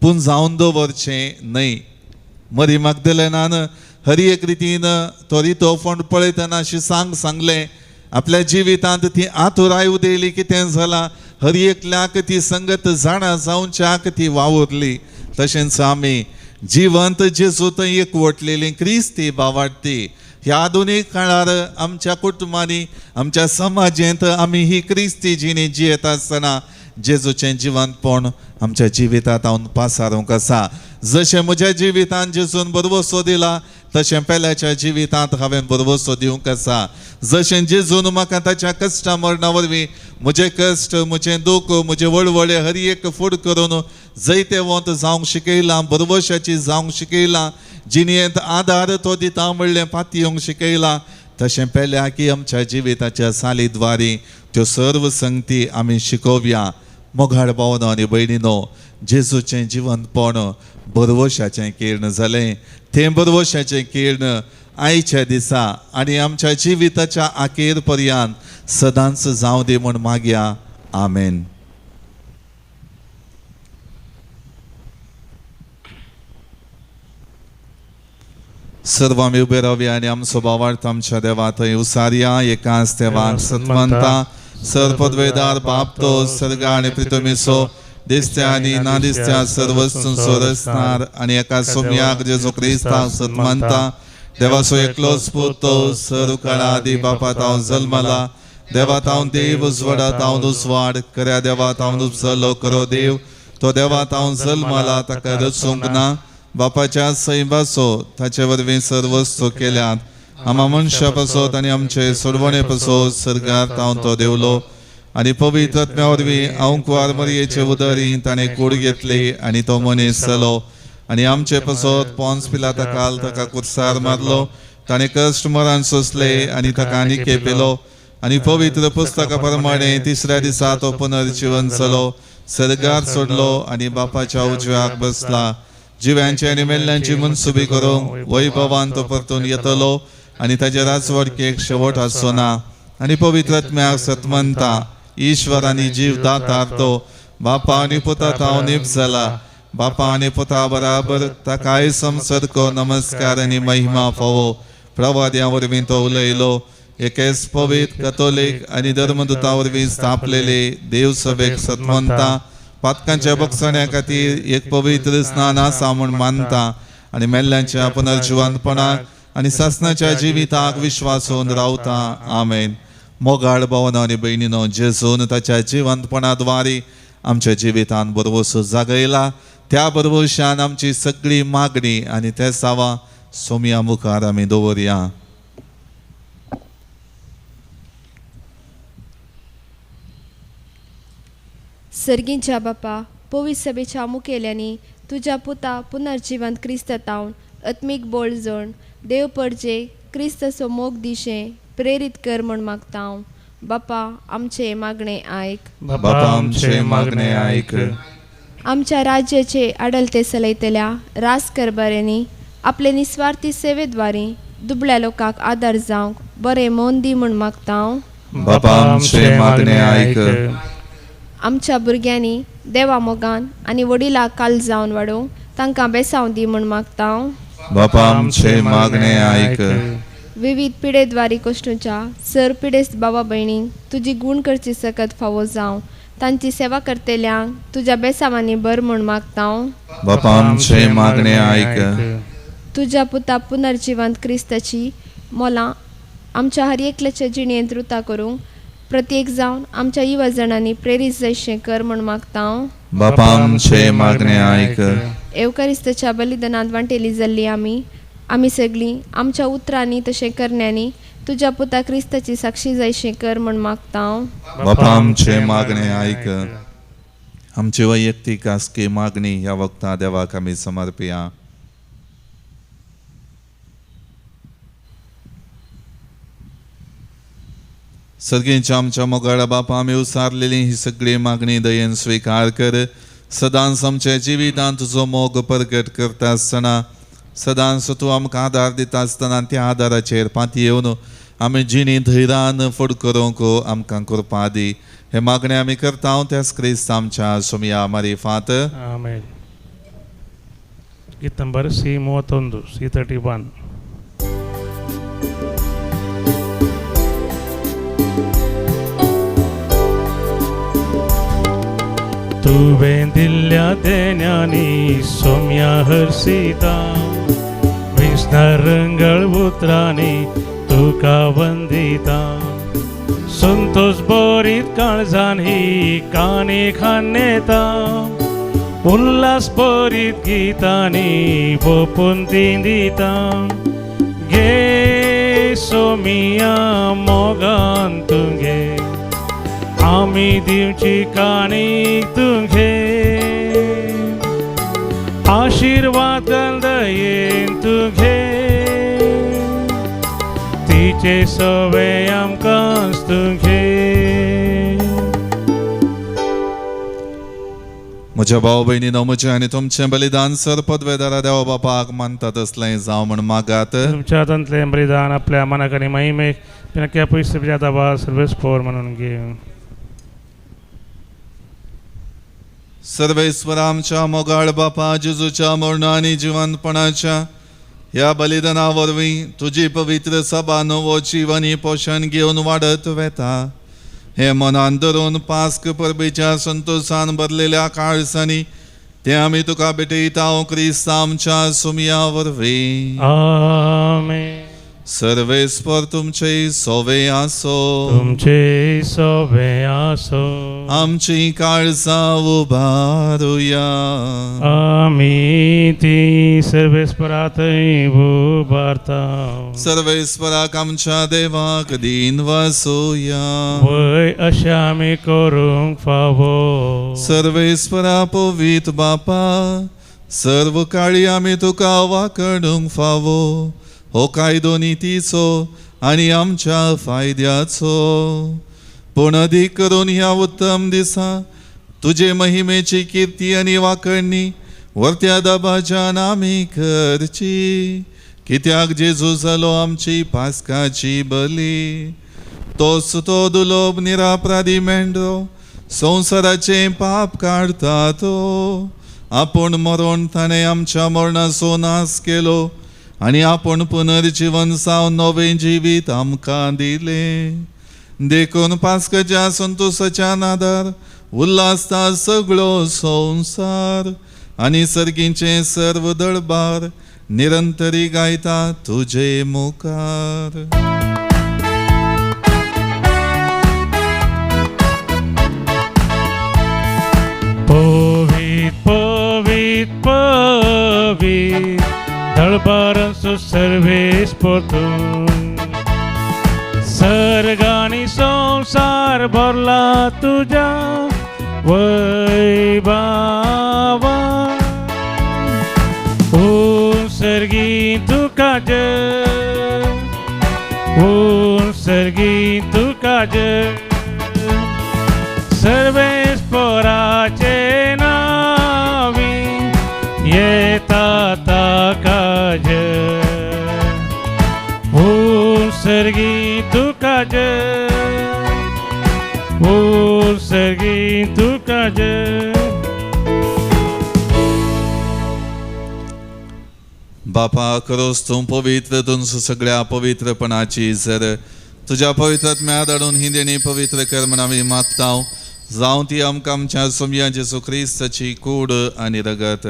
पुंजावन दवरचें न्हय. मरी मागदलेनान हर एक रितीन तो रितो फोंड पळयतना अशी सांगलें आपल्या जिवितांत ती आतुराय उदयली कितें जालां हर एकल्याक ती संगत जाणा जावच्याक ती वावुरली. तशेंच आमी जिवंत जेजू थंय एकवटलेली क्रिस्ती बावाडती ह्या आधुनीक काळार आमच्या कुटुंबांनी आमच्या समाजेंत आमी ही क्रिस्ती जिणी जियेत आसतना जेजूचें जिवंतपण आमच्या जिवितांत हांव पासारूंक आसा. जशें म्हज्या जिवितांत जेजून बरवसो दिला तशें पेल्याच्या जिवितांत हांवें बरवसो दिवंक आसा. जशें जेजून म्हाका ताच्या कश्टा मरणा वरवीं म्हजें कश्ट म्हजें दूख म्हजें वळवळे हर एक फूड करून जैतेवंत जावंक शिकयलां, बरवशाची जावंक शिकयलां, जिणेंत आदार तो दिता म्हणलें पातयेवंक शिकयलां, तशें पेल्या की आमच्या जिविताच्या सालीद्वारी त्यो सर्व संगती आमी शिकोवया. मोगाळ भावनो आनी भयणीनो, जेजूचें जिवंतपण बरवशाचें किर्ण जालें. तें बरवशाचें किर्ण आयच्या दिसा आनी आमच्या जिविताच्या आखेर पर्यंत सदांच जावं दी म्हूण मागया. आमेन. सर्व आमी उबे रावया आनी आमचो भावार्थ आमच्या देवा थंय उसारया. एकाच देवाक सतमंता सर पदवेदार बाप तो सर्ग आनी प्रितमिसो दिसत्या आनी ना दिसत्या सर्वस्तूंचो रचणार आनी एका सोम्याक जेजू क्रिस्ताक सतमंता देवाचो एकलोच पूत तो सर्व काळा आदी बापा तावन जल्मला, देवा तावन देव उजवाडा तावन उजवाड, खऱ्या देवा तावन उपजलो खरो देव, तो देवा तावन जल्मला, ताका रचूंक ना, बापाच्या सैबाचो ताचे वरवीं सर्वस्तू केल्यात, आमा मनशा पासत आनी आमचे सोडवणे पासत सर्गार तावन तो देवलो आनी पवित्र आत्म्या वरवीं आंकवार मरयेचे उदरी ताणें कूड घेतली आनी तो मनीस जालो आनी आमचे पासत पोन्स पिलाता काल ताका कुर्सार मारलो, ताणें कश्ट मरण सोंसले आनी ताका आनी खेपेलो आनी पवित्र पुस्तका प्रमाणे तिसऱ्या दिसा तो पुनर्जिवन जालो, सर्गार सोडलो आनी बापाच्या उजव्याक बसला, जिव्यांची आनी मेल्ल्यांची मनसुबी करूंक वैभवान तो परतून येतलो आनी ताजे राजवडकेक शेवट आसचो ना. आनी पवित्र आत्म्याक सतमंता ईश्वर आनी जीव दातार तो बापा आनी पुता तावन निप जाला, बापा आनी पुता बराबर ताकाय समसरको नमस्कार आनी महिमा फावो. प्रवाद्या वरवीं तो उलयलो, एकेच पवित्र कथोलीक आनी धर्मदूता वरवीं स्थापलेले देवसभेक सतमंता पातकांच्या बक्षण्या खातीर एक पवित्र स्नान आसा म्हूण मानता आनी मेल्ल्यांच्या पुनर्जिवंतपणाक आनी सासणाच्या जिविताक विश्वासून रावता. आमेन. मोगाळ भावनो आनी भयणीनो, जेजून ताच्या जिवंतपणा द्वारे आमच्या जिवितान बरवसो जागयला, त्या बरवशान आमची सगळी मागणी आनी ते सावा सोमया मुखार आमी दवरया. सर्गींच्या बापा, पवित्र सभेच्या मुखेल्यांनी तुज्या पुता पुनर्जिवंत क्रिस्त तावन आत्मीक बोळ जण देव परजे क्रिस्तचो मोग दिशें प्रेरीत कर म्हूण मागता हांव. बापा आमचे मागणे आयक. बापा आमचे मागणे आयक. आमच्या राज्याचे आडलते चलयतल्या राज करबाऱ्यांनी आपले निस्वार्थी सेवेद्वारे दुबळ्या लोकांक आदार जावंक बरें मन दी म्हूण मागता हांव. बापा आमचे मागणे आयक. आमच्या भुरग्यांनी देवा मोगान आनी वडिलाक काल जावन वाडोवंक तांकां बेसांव दी म्हूण मागता हांव. बापा आमचे मागणे आयक. विविध पिडेद्वारी कश्टूच्या सर पिडेस्त बाबा भयणींक तुजी गूण करची सकत फावो जावं, तांची सेवा करतल्यांक तुज्या बेसावांनी भर म्हूण मागता हांव. बापा आमचे मागणे आयक. तुज्या पुता पुनर्जिवंत क्रिस्ताची मोलां आमच्या हर एकल्याच्या जिणेंत रुता करूंक प्रत्येक जावन आमच्या युवा जाणांनी प्रेरीत जायशें कर म्हूण मागता हांव. बापा आमचे मागणे आयक. एवकारिस्ताच्या बलिदानांत वांटेली जाल्ली आमी आमी सगळीं आमच्या उतरांनी तशें करण्यांनी तुज्या पुता क्रिस्ताची साक्षी जायशें कर म्हूण मागता हांव. बापा आमचे मागणे आयक. आमची वैयक्तीक आसकी मागणी ह्या वखता देवाक आमी समर्पया. सर्गींच्या आमच्या मोगाळा बापा, आमी उसारलेली ही सगळी मागणी दयेन स्विकार कर. सदांच आमच्या जिवितांत तुजो मोग प्रगट करता आसतना, सदांच तूं आमकां आदार दिता आसतना त्या आदाराचेर पाती येवन आमी जिणी धैर्यान फुड करूंक आमकां कृपा दी. हे मागणे आमी करता त्याच क्रिस्त आमच्या सोमया मारिफात. आमेन. गीत ನಂಬರ್ ಸಿ 31, ಸಿ 31. तुवें दिल्ल्या देण्यांनी सोम्या हर्षिता, विष्णा रंगळ उतरांनी तुका वंदिता, संतोष बोरीत काळजान ही काणी खान्नेता, उल्हास बोरीत गीतांनी बोपून ती दिता, गे सोमिया मोगान तुगे आमी दिवची काणी तुगे, आशिर्वाद दयेन तुगे, तिचे सवे आमकां तुगे. म्हज्या भाव भयणीनो, म्हजें आनी तुमचें बलिदान सर पदवेदारा देवा बापाक मानता तसलें जावं म्हण मागात. तुमच्या हातांतलें बलिदान आपल्या मनाक आनी महिमेक पिनाक्या पयस जाता सर्वेस्पोर म्हणून घेवं. सर्वेस्वर आमच्या मोगाळ बापा, जेजूच्या मरण आनी जिवंतपणाच्या ह्या बलिदाना वरवीं तुजी पवित्र सभा नवो जीव आनी पोशण घेवन वाडत वेता. हे मनान धरून पास्क परबेच्या संतोशान भरलेल्या काळसांनी ते आमी तुका भेटयता, क्रिस्त आमच्या सुमया वरवीं. आमेन. सर्वेस्पर तुमचे सोवे आसो. तुमचे सोबे आसो. आमची काळजां उबारुया. आमी ती सर्वेस्परातय उबारता. सर्वेस्पराक आमच्या देवाक दीन वासोया. वय अशें आमी करूंक फावो. सर्वेस्परा पवीत बापा, सर्व काळी आमी तुका वाकडूंक फावो. हो कायदो नितीचो आनी आमच्या फायद्याचो, पूण अदीक करून ह्या उत्तम दिसा तुजे महिमेची किर्ती आनी वाकडणी वरत्या दबाज्यान आमी करची. कित्याक जेजू जालो आमची पास्काची बली, तोच तो दुलोब निरापराधी मेंढरो संवसाराचें पाप काडटा. तो आपूण मरोण ताणें आमच्या मरणाचो नाश केलो आनी आपूण पुनर्जिवन जावन नवें जिवीत आमकां दिलें. देखून पास्काच्या संतोशाच्या नादार उल्हासता सगळो संवसार आनी सर्गींचें सर्व दळबार निरंतरी गायता तुजे मुखार. पवीत पवीत पवीत दळबारांचो सर्वेस्पर तूं, सर्ग आनी संवसार भरला तुज्या वैभावान. ओ सर्गी तुका जय, ओ सर्गी तुका जय, सर्वेस्पराचे नावी येता ताका जय. ओ सर्गी तुका जय, ओ सर्गी तुका जय. बापा, खरोच तूं पवित्र, तुमचो सगळ्या पवित्रपणाची जर तुज्या पवित्र आत्म्या धाडून ही देणी पवित्र कर म्हण आमी मागता. जावं ती आमकां आमच्या सोमया जेजू क्रिस्ताची कूड आनी रगत.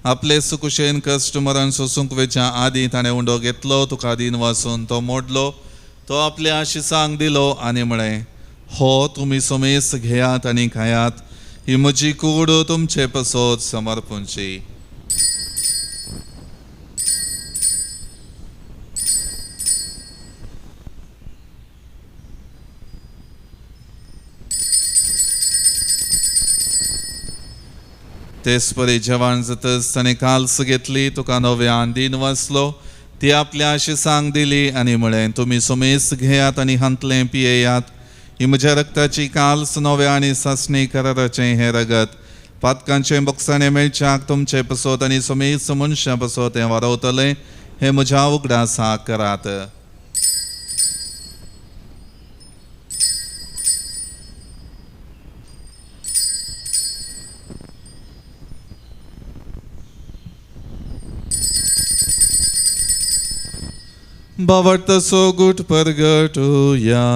आपले सुकुशेन कश्ट मरण सोसूंक वेच्या आदीं ताणें उंडो घेतलो, तुका दीन वासून तो मोडलो, तो आपल्या आशिसांक दिलो आनी म्हळें, हो तुमी सोमेस घेयात आनी खायात, ही म्हजी कूड तुमचे पसत समर्पूंची. तेच परी जेवण जातच ताणें काल्स घेतली, तुका नव्यान दीन वाचलो, ती आपल्या आशिसांक दिली आनी म्हळें, तुमी सोमेस घेयात आनी हांतलें पियेयात, ही म्हज्या रक्ताची काल्स नव्या आनी सासणी कराराचें हें रगत पातकांचें बोगसाणें मेळच्याक तुमचे पसत आनी सोमेस मनशां पसत हें वारवतलें. हें म्हज्या उगडासाक करात. बावडतो गुट परगटुया.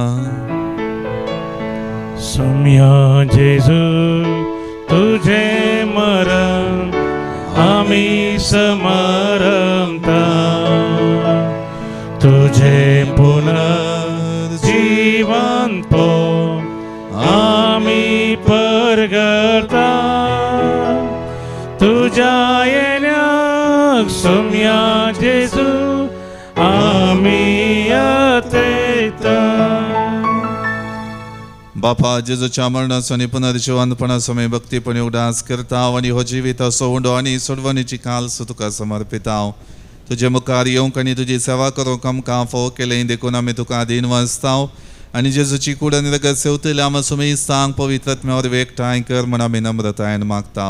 सोम्या जेजू तुझे मरण आमी समरमता, तुझे पुनर्जीवन पो आमी परगटा, तुझ्या येण्याक सोम्या जेजू आमी येता. बापा, जेजूच्या मरणाचो आनी पुनर्जिवंतपणाचो आमी भक्तीपणी उगडास करता आनी हो जिविताचो उंडो आनी सोडवणीची काल्स तुका समर्पिता. तुजे मुखार येवंक आनी तुजी सेवा करूंक आमकां फावो केलें देखून आमी तुका दीन वाचता. आनी जेजूची कूड आनी रगत सेवतल्या आमा सुमेस्तांक पवित्र आत्म्या वरवीं एकठांय कर म्हण आमी नम्रतायेन मागता.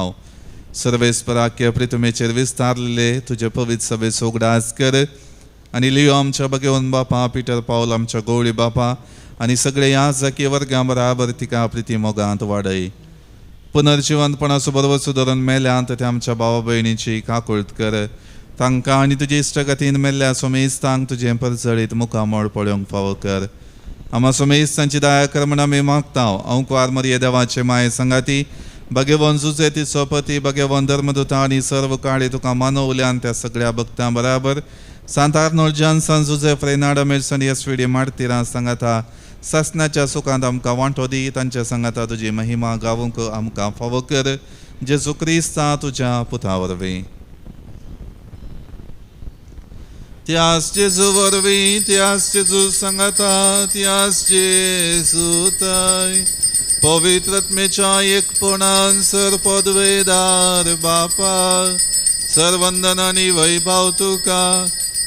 सर्वेस्पराक्य प्रितुमेचेर विस्तारलेले तुजे पवित्र सभेचो उगडास कर आनी लियो आमच्या भगवंत बापा, पिटर पावल आमच्या गवळी बापा आनी सगळे ह्या जाकी वर्गां बराबर तिका प्रिती मोगांत वाडय. पुनर्जिवंतपणाचो बरोबर धरून मेल्यांत ते आमच्या भावा भयणीची काकुळट कर. तांकां आनी तुजे इश्टगतीन मेल्ल्या सोमेस्तांक तुजें परजळीत मुखामळ पळोवंक फावो कर. आमा सोमेस्तांची दया कर म्हण आमी मागता. अंकवार मरिये देवाचे माये सांगाती भगवान जुजे तिचो पती भगवान धर्मदुता आनी सर्व काळी तुका मानवल्यान त्या सगळ्या भक्तां बराबर सांत आर्नोल्ड जानसन जुजे फ्रेनाडो मेर्सन एस डी मार्तिरां सांगाता सासनाच्या सुखांत आमकां वांटो दी. तांच्या सांगाता तुजी महिमा गावूंक आमकां फावो कर. जेजू क्रिस्ता तुज्या पुता वरवीं. त्यास जेजू वरवीं, त्यास जेजू सांगाता, त्यास जेजू ताय पवित्र आत्म्याच्या एकपणान सर पदवेदार बापा सर्वंदन आनी वैभव तुका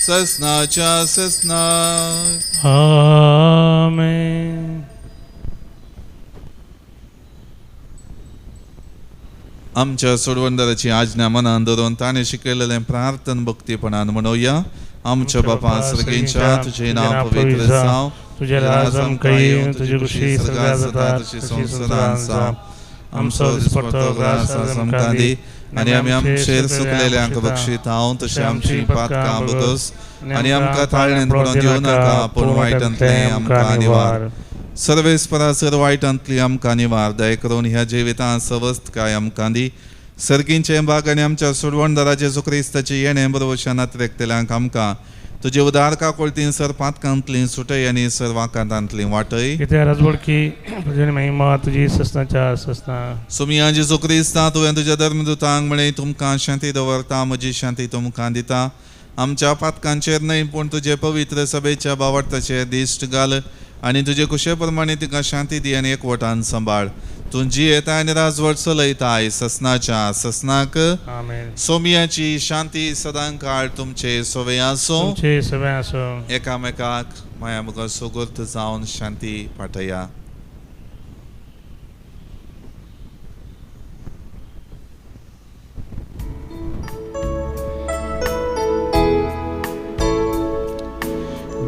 ससनाच्या ससना. आमेन. आमच्या सोडवणदाराची आज्ञा मनान धरून ताणें शिकयलेलें प्रार्थन भक्तीपणान म्हणोया. आमच्या बापा सर्गींच्या तुजें नांव पवित्र जावं, तुजें राज आमकां येवं, तुजी खुशी स्वर्गांत जाता तशी संवसारांत जावं. आमचो दिसपट्टो ग्रास आज आमकां दी आनी आमी आमचेर सुकलेल्यांक बक्षिता तशें आमची पातकां बदस आनी आमकां ताळणेंत पडोवन दिवं नाका, पूण वायटांतलें आमकां निवार. सर्वेस्परा सर वायटांतली आमकां निवार. दया करून ह्या जिवितांत सवस्तकाय आमकां दी. सर्गींचें भाग आनी आमच्या सोडवणदारा जेजू क्रिस्ताची येणें बरोवच्या नात्रेकतल्यांक आमकां तुजे उदार काकुळतीन सर पातकांतली सुटय आनी सर वाकांतांतली वाटय. कित्याक राजवडकी तुजी महिमा तुजी ससनाच्या ससना. सुमिया जेजू क्रिस्ता तुवें तुज्या धर्मदुतांक म्हळें तुमकां शांती दवरता, म्हजी शांती तुमकां दिता. आमच्या पातकांचेर न्हय पूण तुजे पवित्र सभेच्या बावडताचेर दिश्ट घाल आनी तुजे कुशे प्रमाणे तिका शांती दी आनी एकवटान सांबाळ. तूं जियेता आनी राजवट चलयताय ससनाच्या ससनाक. आमेन. सोमियाची शांती सदांकाळ तुमचे सोवे आसूं. तुमचे सगळे आसूं. एकामेकाक माया मुखार सुगूर्त जावन शांती पाठया.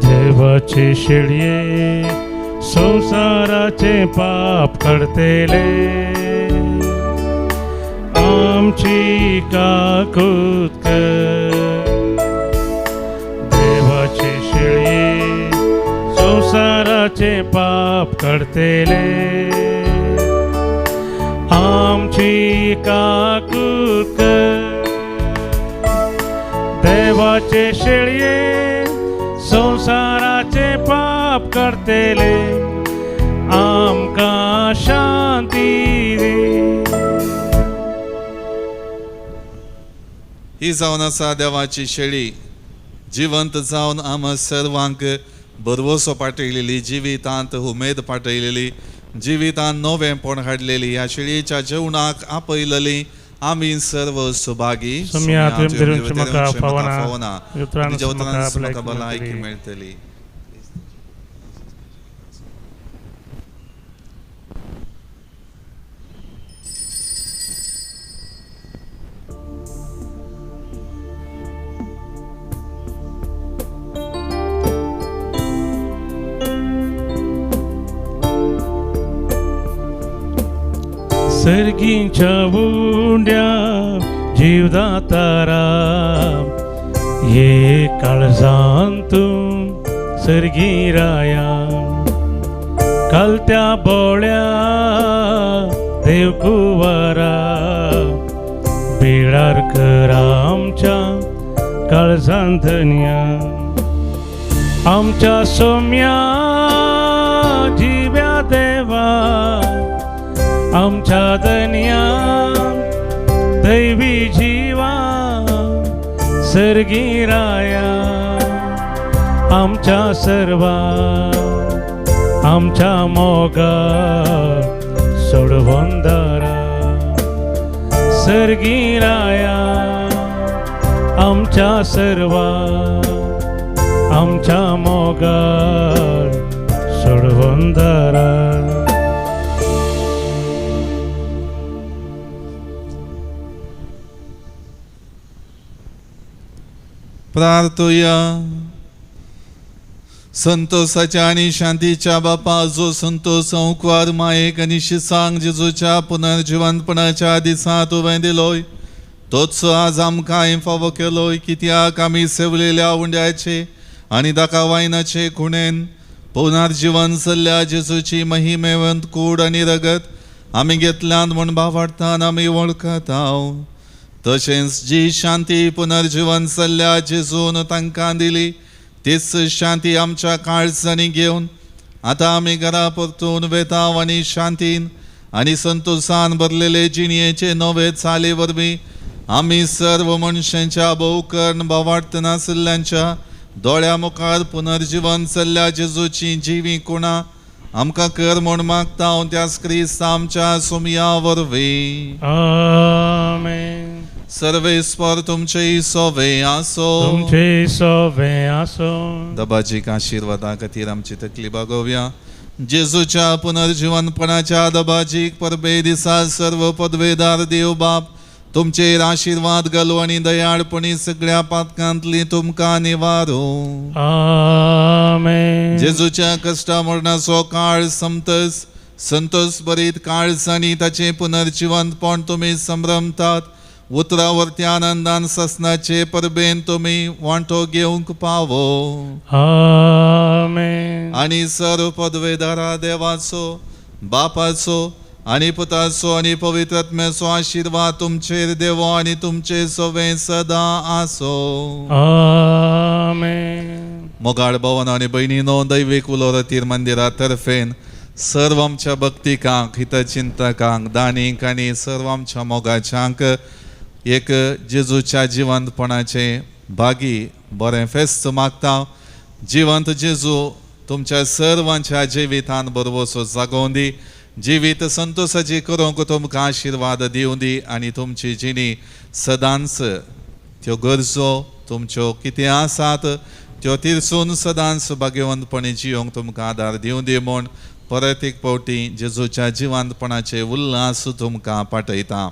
देवाचे शेळये संसाराचे पाप काडतले, आमची काकूत कर. देवाचे शेळये संसाराचे पाप काडतले, आमची काकूत कर. देवाचे शेळये संसाराचे पाप काडतले, आमकां शांती दी. ही जावन आसा देवाची शेळी, जिवंत जावन आम सर्वांक भरवसो पाठयलेली, जिवितांत उमेद पाठयलेली, जिवितांत नवेंपण हाडलेली. ह्या शेळयेच्या जेवणाक आपयलेली आमी सर्व सुभागी. सोम्या, तुवें धरूंचें म्हाका फावना, तुज्या उतरान म्हाका भलायकी मेळटली. सर्गींच्या उंड्या जीवदातारा ये काळजान तूं सर्गी राया, कालत्या बोळ्या देवकुवारा बेळार कर आमच्या काळजान धन्या. आमच्या सोम्या जिव्या देवा, आमच्या धन्या दैवी जीवा सर्गी राया, आमच्या सर्वा आमच्या मोगा सोडवंदारा सर्गी राया, आमच्या सर्वा आमच्या मोगा सोडवंदारा. प्रार्थुया. संतोषाच्या आनी शांतीच्या बापा, जो संतोष संकवार मायेक आनी शिसांक जेजूच्या पुनर्जिवंतपणाच्या दिसा तुवें दिलोय, तोच आज आमकां फावो केलोय, कित्याक आमी सेवलेल्या उंड्याचे आनी ताका वायनाचे खुणेन पुनर्जिवन सल्ल्या जेजूची महिमेवंत कूड आनी रगत आमी घेतल्यान म्हूण भावार्थान आमी वळखता. तशेंच जी शांती पुनर्जिवन सल्ल्या जेजून तांकां दिली, तीच शांती आमच्या काळजांनी घेवन आतां आमी घरा परतून वेता आनी शांतीन आनी संतोशान भरलेले जिणयेचे नवे चाली वरवीं आमी सर्व मनशांच्या भोवकर्ण भावार्थ नाशिल्ल्यांच्या दोळ्या मुखार पुनर्जिवन सल्ल्या जेजूची जिवी कुणां आमकां कर म्हूण मागता हांव त्याच क्रिस्त आमच्या सुमया वरवीं. आमेन. सर्वेस्पर तुमचे सोवे आसो. तुमचे सोवे आसो. दबाजीक आशिर्वादा खातीर आमची तकली बागोवया. जेजूच्या पुनर्जिवनपणाच्या दबाजीक परबे दिसा सर्व पदवेदार देव बाप तुमचेर आशिर्वाद घालू आनी दयाळपणी सगळ्या पातकांतली तुमकां निवारू. आमेन. जेजूच्या कश्टा मरणाचो काळ समतस संतोष भरीत काळजांनी ताचें पुनर्जिवंतपण तुमी संभ्रमतात. उतरावरती आनंदान ससनाचे परबेन तुमी वांटो घेवंक पावो. आमेन. आनी सर्व पदवेदारा देवाचो, बापाचो आनी पुताचो आनी पवित्र आत्म्याचो आशिर्वाद तुमचेर देवो आनी तुमचे सवे सदां आसो. आमेन. मोगाळ भवन आनी भयणीनो, दैवीक उलोरतीर मंदिरा तर्फेन सर्व आमच्या भक्तिकांक, हितचिंतकांक, दानींक आनी सर्व आमच्या मोगाच्यांक एक जेजूच्या जिवंतपणाचें भागी बरें फेस्त मागता. जिवंत जेजू तुमच्या सर्वांच्या जिवितान बरवसो जागोवन दी, जिवीत संतोषाची करूंक तुमकां आशिर्वाद दिवं दी आनी तुमची जिणी सदांच त्यो गरजो तुमच्यो कितें आसात त्यो तिरसून सदांच भाग्यवंतपणी जियोंक तुमकां आदार दिवं दी म्हूण परत एक फावटी जेजूच्या जिवंतपणाचे उल्हास तुमकां पाठयता.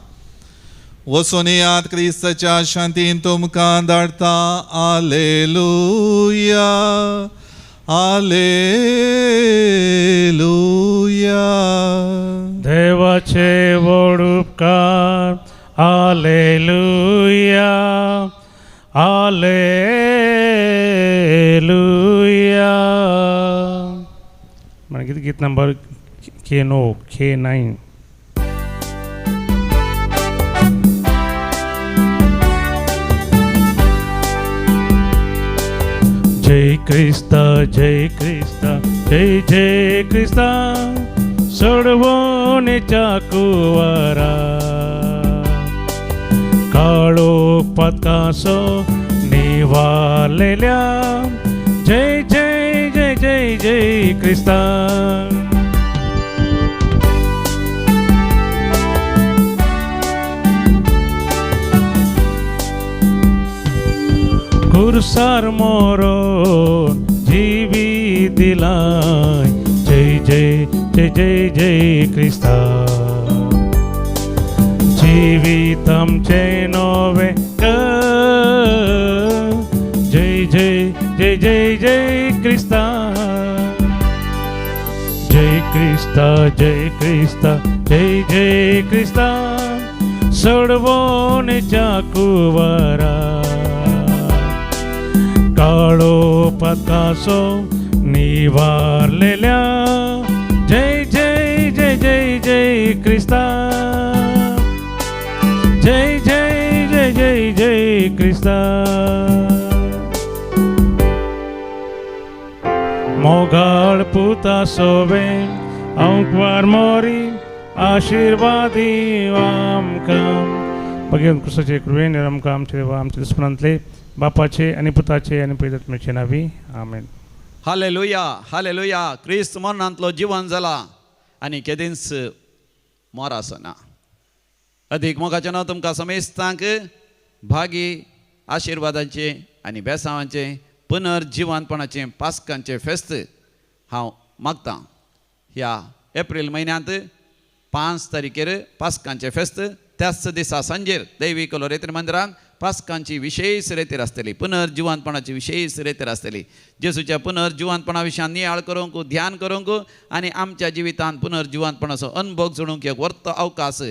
वचून याद क्रिस्ताच्या शांतीन तुमकां धाडटा. आलेलुया, आलेलुया. देवाचे व्हड उपकार. आलेलुया, आलेलुया. मागीर गीत नंबर के 9, के 9. जय क्रिस्ता, जय क्रिस्ता, जय जय क्रिस्ता, सोडवणेच्या कुवारा. काळो पतासो निवारलेल्या, जय जय जय जय जय क्रिस्ता. कुर्सार मोरोन जीवी दिलाय, जय जय जय जय जय क्रिस्ता. जीवित आमचें नवें कर, जय जय जय जय जय क्रिस्ता. जय क्रिस्ता, जय क्रिस्ता, जय जय क्रिस्ता, सोडवणेच्या कुवारा. काळो पतासो निवारलेल्या, जय जय जय जय जय क्रिस्ता. जय जय जय जय जय क्रिस्ता. मोगाळ पुता सोवे अंकवार मोरी आशिर्वादी आमकां. भगवंत क्रिस्ताचे कृपेन आमकां आमचे देवा आमच्या दुस्मनांतले बापाचे आनी पुताचे आनी पवित्र आत्म्याचे नांवी. आमेन. Hallelujah, hallelujah. क्रिस्त मरणांतलो जिवन जाला आनी केदींच मोर आसना. अदीक मोगाचें नांव तुमकां समेस्तांक भागी आशिर्वादांचें आनी बेसांवांचें पुनर्जिवनपणाचें पास्कांचें फेस्त हांव मागतां. ह्या एप्रील म्हयन्यांत 5 तारखेर पास्कांचें फेस्त, त्याच दिसा सांजेर दैवी कलोरेत्री मंदिरांत पास्कांची विशेश रेतीर आसतली, पुनर्जिवंतपणाची विशेश रेतीर आसतली. जेजूच्या पुनर्जिवंतपणा विशयान नियाळ करूंक, ध्यान करूंक आनी आमच्या जिवितांत पुनर्जिवंतपणाचो अनुभव जोडूंक एक वर्त अवकाश.